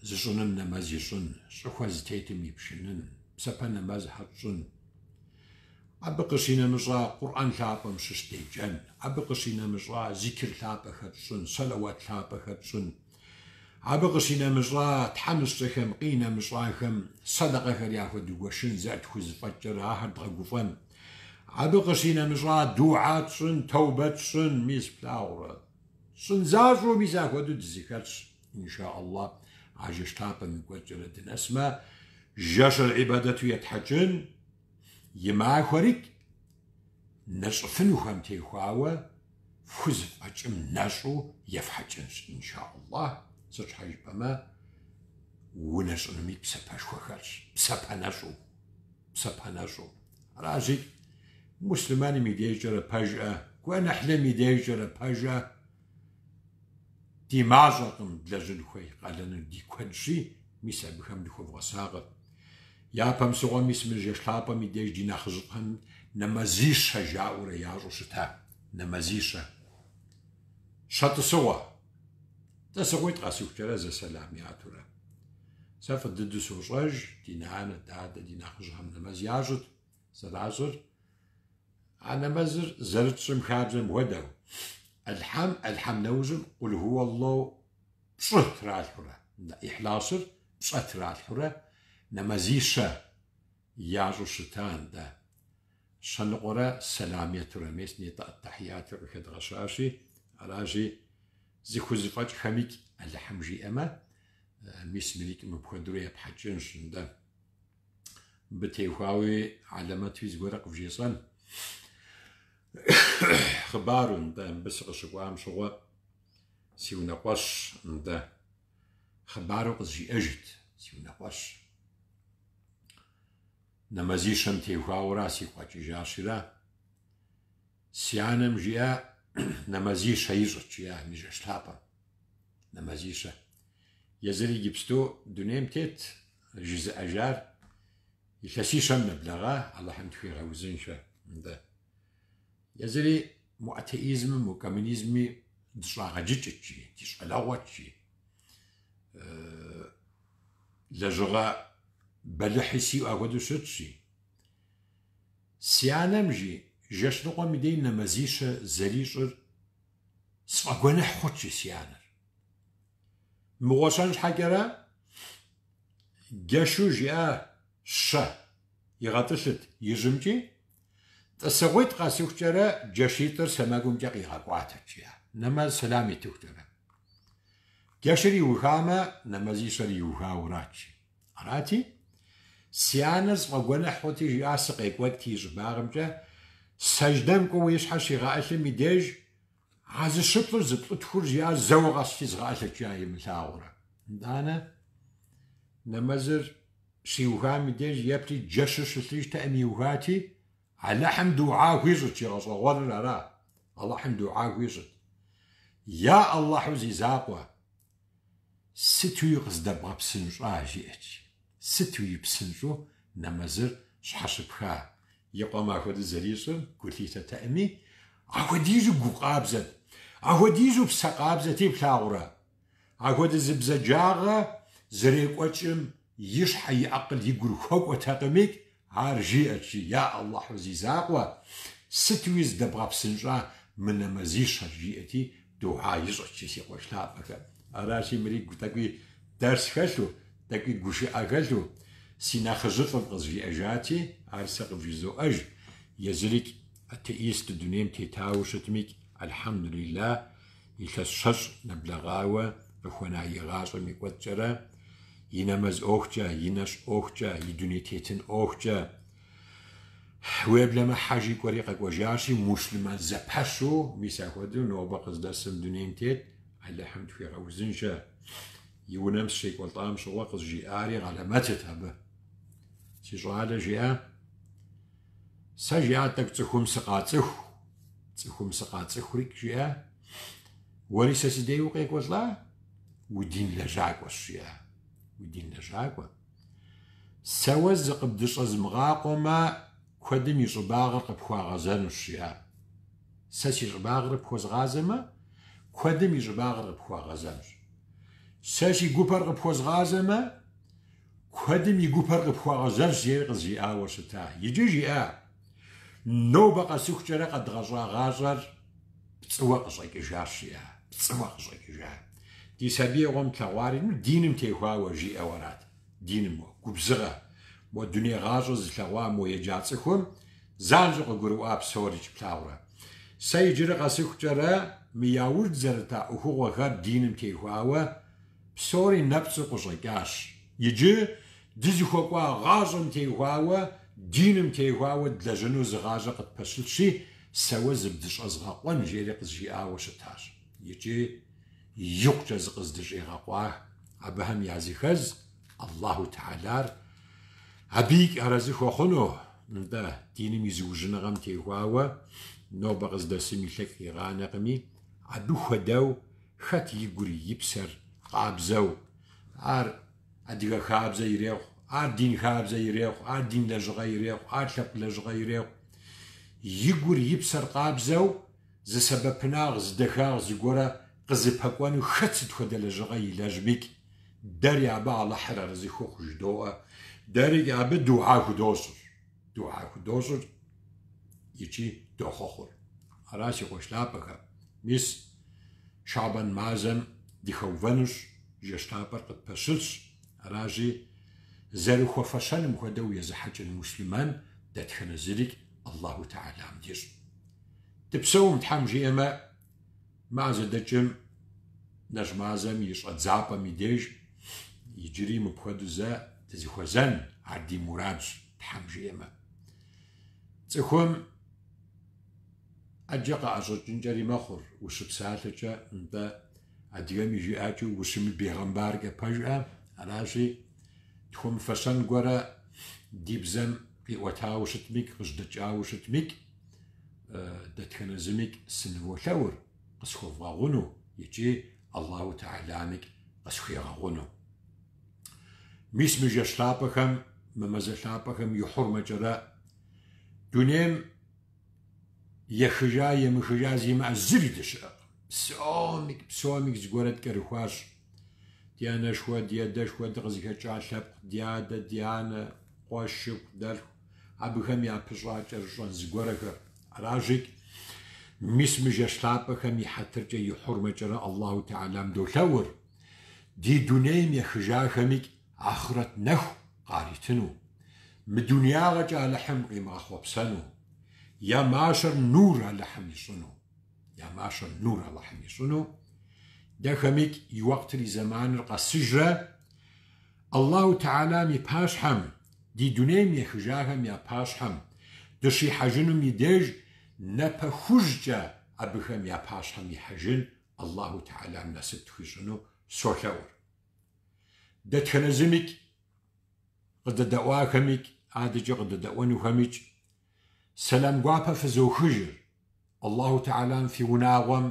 зыщӏыным нэмэз ищӏын, щӏыхуэ зытетым ипшынын, псапэ нэмэзхэр тщӏын. Абы къыщинэмыщӏа Къурӏэн лъапӏэм щыщ деджэн, абы къыщинэмыщӏа зикр лъапӏэхэр тщӏын, сэлэуат лъапӏэхэр тщӏын. Абы къыщинэмыщӏа тхьэмыщкӏэхэм, къинэмыщӏахэм сэдэкъэхэр яхуэдугуэшын, зэрытхузэфӏэкӏкӏэрэ ахэр дгъэгуфӏэн. Абы къыщинэмыщӏа дугьа тщӏын, тэубэ тщӏын, мис плъагъурэ. Тщӏын защӏэу мис ахуэдэу дызэхэтщ, инша Аллах, а жэщ лъапӏэм и кӏуэцӏкӏэрэ дынэсмэ, жэщыр ӏибадэту етхьэкӏын, и махуэрикӏ нэщӏыфынухэм техуауэ фхузэфӏэкӏым нэщӏу ефхьэкӏынщ, инша Аллах, сыт щхьэ жыпӏэмэ, унэщӏынуми псапэшхуэ хэлъщ, псапэ нэщӏу, псапэ нэщӏу. Аращи, муслъымэным и дежкӏэрэ пэжӏэ, гуэныхьлым и дежкӏэрэ пэжӏэ, ди мащӏэкъым длэжьын хуей къалэныр ди куэдщи, мис абыхэм дыхуэвгъэсакъыт. Япэм щыгъуэ мис мы жэщ лъапӏэм и деж ди нэхъыжьыфӏхэм нэмэзищэ жаӏэурэ ящӏу щыта. Нэмэзищэ. Щэ тӏысыгъуэ. Тӏысыгъуитӏ къэсыхукӏэрэ зэ сэлам ятурэ. Сэ фӏы дыдэу сощӏэж, ди нанэ, дадэ, ди нэхъыжьхэм нэмэз ящӏыт, зэращӏыр. А нэмэзыр зэрытщӏым хабзэм хуэдэу. Альхьэм, альхьэм нэужьым къул хууаллаху пщӏы тралъхьурэ, Ихьласыр пщӏэ тралъхьурэ нэмэзищэ ящӏу щыта, нтӏэ. Щэ ныкъуэрэ сэлам етурэ, мес нетӏэ аттахьиятыр къыхэдгъэщащи, аращи, зыхузэфӏэкӏхэмикӏ Алыхьым жиӏэмэ, мис мырикӏ мыпхуэдэурэ епхьэкӏынщ, нтӏэ. Мыбы теухуауи хьэлэмэтуи зыгуэрэ къывжесӏэн. Хъыбару, нтӏэ, мыбы сыкъыщыкӏуам щыгъуэ си унэкъуэщ, нтӏэ. Хъыбару къызжиӏэжыт си унэкъуэщ. Нэмэзищэм теухуауэра сигу къэкӏыжащира. Си анэм жиӏа. нэмэзищэ ищӏырт, жиӏа мы жэщ лъапӏэм. Нэмэзищэ. Езыр иджыпсту дунейм тет жызыӏэжар илъэсищэм нэблэгъа, Алыхьым тхуигъэузыншэ. Нтӏэ. Езыри мо атеизмым, мо коммунизмми дыщӏагъэджыкӏыт, жи, ди щӏалэгъуэт, жи. Лэжьыгъэ бэлыхьи сиӏэу апхуэдэу щытщ, жи. Си анэм, жи, жэщ ныкъуэм и дей нэмэзищэ зэрищӏыр сфӏэгуэныхь хъут, жи си анэр. Мыгъуэщэн щхьэкӏэрэ джэшу жиӏа щэ игъэтӏылъыт ижьымкӏи, тӏысыгъуитӏ къэсыхукӏэрэ джэшитӏыр сэмэгумкӏэ къигъэкӏуатэт, жиӏа, нэмэз сэлам итыхукӏэрэ. Джэшыр иухамэ, нэмэзищэр иухаурат, жи. Арати, си анэр сфӏэгуэныхь хъути, жиӏа, сыкъекӏуэкӏти и щӏыбагъымкӏэ, сэждэм кӏуэуэ и щхьэр щигъэӏылъым и деж, а зы щыплӏыр зы плӏытхур жиӏа зэуэ къэсти згъэӏылъырт, жиӏа, имылъагъурэ. Нтӏанэ, нэмэзыр щиухам и деж еплъи джэшыр щылъыжтэкъым иухати, Алыхьым дугьа хуищӏырт, жи, гъэщӏэгъуэныр ара, Алыхьым дугьа хуищӏырт. Я Аллахьу зи закъуэ, сытуи къыздэбгъэпсынщӏа, жиӏэт. Сытуи псынщӏэу нэмэзыр щхьэщыпха. И къуэм ахуэдэу зэрищӏым гу лъитэтэӏыми, ахуэдизу гу къабзэт, ахуэдизу псэ къабзэти плъагъурэ. Ахуэдэ зы бзаджагъэ зэрекӏуэкӏым и щхьэ и акъыл и гур хуэкӏуэтэкъымикӏ, ар жиӏэт, жи, Я Аллахьу зи закъуэ, сытуи здэбгъэпсынщӏа мы нэмэзищэр, жиӏэти, дугьа ищӏэт, жи, си къуэш лъапӏэхэ. Аращи, мыри тӏэкӏуи дэрс хэлъу, тӏэкӏуи гушыӏэ хэлъу, си нэхъыжьыфӏым къызжиӏэжати, ар сэ къывжызоӏэж, езырикӏ атеисту дунейм тетауэ щытмикӏ, альхьэмдулилла, илъэс щэщӏ нэблэгъауэ къыхуэна и гъащӏэм и кӏуэцӏкӏэрэ, и нэмэз ӏуэхукӏэ, и нэщӏ ӏуэхукӏэ, и дуней тетын ӏуэхукӏэ, уеблэмэ хьэжи кӏуэри къэкӏуэжащи, муслъымэн зэпэщу, мис ахуэдэу нобэ къыздэсым дунейм тет, Алыхьым тхуигъэузыншэ. И унэм сыщекӏуэлӏам щыгъуэ къызжиӏари гъэлэмэтыт абы. Си щӏалэ жиӏа, сэ жиӏа тӏэкӏу цӏыхум сыкъацӏыху, цӏыхум сыкъацӏыхурикӏ жиӏа, уэри сэ си дей укъекӏуэлӏа, уи дин лэжьакӏуэщ жиӏа, уи дин лэжьакӏуэ. Сэ уэ зыкъыбдыщӏэзмыгъакъуэмэ, куэдым и щӏыбагъыр къыпхуагъэзэнущ жиӏа. Сэ си щӏыбагъыр пхуэзгъазэмэ, куэдым и щӏыбагъыр къыпхуагъэзэнущ. Сэ си гупэр къыпхуэзгъазэмэ, куэдым и гупэр къыпхуагъэзэнщ, жери къызжиӏауэ щыта. Иджы жиӏа, нобэ къэсыхукӏэрэ къэдгъэщӏа гъащӏэр пцӏыуэ къыщӏэкӏыжащ, жиӏа, пцӏыуэ къыщӏэкӏыжа. Ди сабиигъуэм тлъэгъуари, ну, диным техуауэ жиӏэу арат. Диным мо губзыгъэ, мо дуней гъащӏэ зылъэгъуа, мо еджа цӏыхум занщӏэу къыгурыӏуа псорикӏ плъагъурэ. Сэ иджыри къэсыхукӏэрэ мы яужь дызэрыта ӏуэхугъуэхэр диным техуауэ псори нэпцӏу къыщӏэкӏащ. Иджы дызыхуэкӏуа гъащӏэм техуауэ, диным техуауэ длэжьыну зы гъащӏэ къытпэщылъщи, сэ уэ зыбдыщӏэзгъэкъуэн, жери къызжиӏауэ щытащ. Икӏи икъукӏэ зыкъыздыщӏигъэкъуа абыхэм языхэз Аллаху Тэхьэлар абыикӏ арэзы хуэхъуну, нтӏэ, диным и зыужьыныгъэм техуауэ нобэ къыздэсым илъэкӏ къигъанэкъыми, абы хуэдэу хэт и гур и псэр къабзэу, ар адыгэ хабзэ ирехъу, ар дин хабзэ ирехъу, ар дин лэжьыгъэ ирехъу, ар лъэпкъ лэжьыгъэ ирехъу, и гур и псэр къабзэу зы сэбэпынагъ, зы дахагъ зыгуэрэ къызыпэкӏуэну хэт сыт хуэдэ лэжьыгъэ илэжьмикӏ, дэри абы Алыхьыр арэзы хухъу жыдоӏэ, дэрикӏ абы дугьа худощӏыр, дугьа худощӏыр икӏи дохъуэхъур. Ара си къуэш лъапӏэхэ, мис Шабан мазэм дыхэувэнущ, жэщ лъапӏэр къытпэщылъщ, аращи, зэрыхуэфэщэным хуэдэу езыхьэкӏын муслъымэн дэтхэнэ зырикӏ Аллаху Тэхьэлам дищӏ. Дыпсэум Тхьэм жиӏэмэ, мазэ дэкӏым нэщӏ мазэм и щӏэдзапӏэм и деж иджыри мыпхуэдэу зэ дызыхуэзэн, ар ди мурадщ, Тхьэм жиӏэмэ. Цӏыхум ӏэджэ къыӏэщӏэкӏынкӏэри мэхъур, ущыпсалъэкӏэ, нтӏэ, адыгэм и жыӏэкӏэу ущымыбегъэмбаркӏэ пэжӏэ, аращи, тхуэмыфэщэн гуэрэ ди бзэм къиӏуэтауэ щытмикӏ, къыжьэдэкӏауэ щытмикӏ. Дэтхэнэ зымикӏ сыныволъэӏур къысхуэвгъэгъуну икӏи Аллаху Тэхьэламикӏ къысхуигъэгъуну. Мис мы жэщ лъапӏэхэм, мы мазэ лъапӏэхэм и хьурмэкӏэрэ дунейм ехыжа, емыхыжа зимыӏэ зыри дыщыӏэкъым. Псомикӏ, псомикӏ зыгуэрэ ткӏэрыхуащ. Ди анэшхуэ, ди адэшхуэ дыкъызыхэкӏа лъэпкъ, ди адэ, ди анэ, къуэ, шыпхъу, дэлъху, абыхэм япыщӏа кӏэрыщӏэн зыгуэрэхэр. Аращикӏ, мис мы жэщ лъапӏэхэм и хьэтыркӏэ, и хьурмэкӏэрэ Аллаху Тэхьэлам долъэӏур, ди дунейм ехыжахэмикӏ ахърэт нэху къаритыну, мы дунеягъэкӏэ Алыхьым къимыгъэхъуэпсэну, я мащэр нур Алыхьым ищӏыну, я мащэр нур Алыхьым ищӏыну, дэхэмикӏ и уэкътыр и зэманыр къэсыжрэ, Аллаху Тэхьэлам и пащхьэм, ди дунейм ехыжахэм я пащхьэм, дыщихьэжынум и деж напэ хужькӏэ абыхэм я пащхьэм ихьэжын Аллаху Тэхьэлам насып тхуищӏыну солъэӏур. Дэтхэнэ зымикӏ, къыдэдэӏуахэмикӏ, адэкӏэ къыдэдэӏуэнухэмикӏ, сэлам гуапэ фызохыжыр. Аллаху Тэхьэлам фи унагъуэм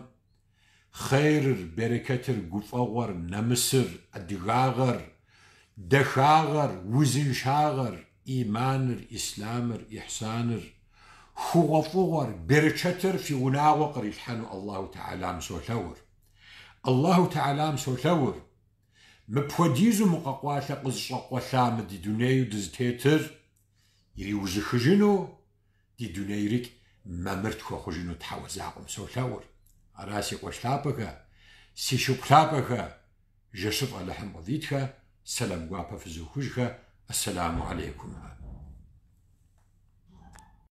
хъерыр, берекетыр, гуфӏэгъуэр, нэмысыр, адыгагъэр, дахагъэр, узыншагъэр, иманыр, ислъамыр, ихьсаныр, хъугъуэфӏыгъуэр, берычэтыр фи унагъуэ кърилъхьэну Аллаху Тэхьэлам солъэӏур. Аллаху Тэхьэлам солъэӏур. Мыпхуэдизу мы къэкъуалъэ къызыщӏэкъуэлъа мы ди дунейу дызытетыр ириужьыхыжыну, ди дунейрикӏ мамыр тхуэхъужыну Тхьэуэ закъуэм солъэӏур. Ара си къуэш лъапӏэхэ, си шыпхъу лъапӏэхэ, жэщыфӏ Алыхьым къывитхэ, сэлам гуапэ фызохыжхэ, Ассаламу алейкум.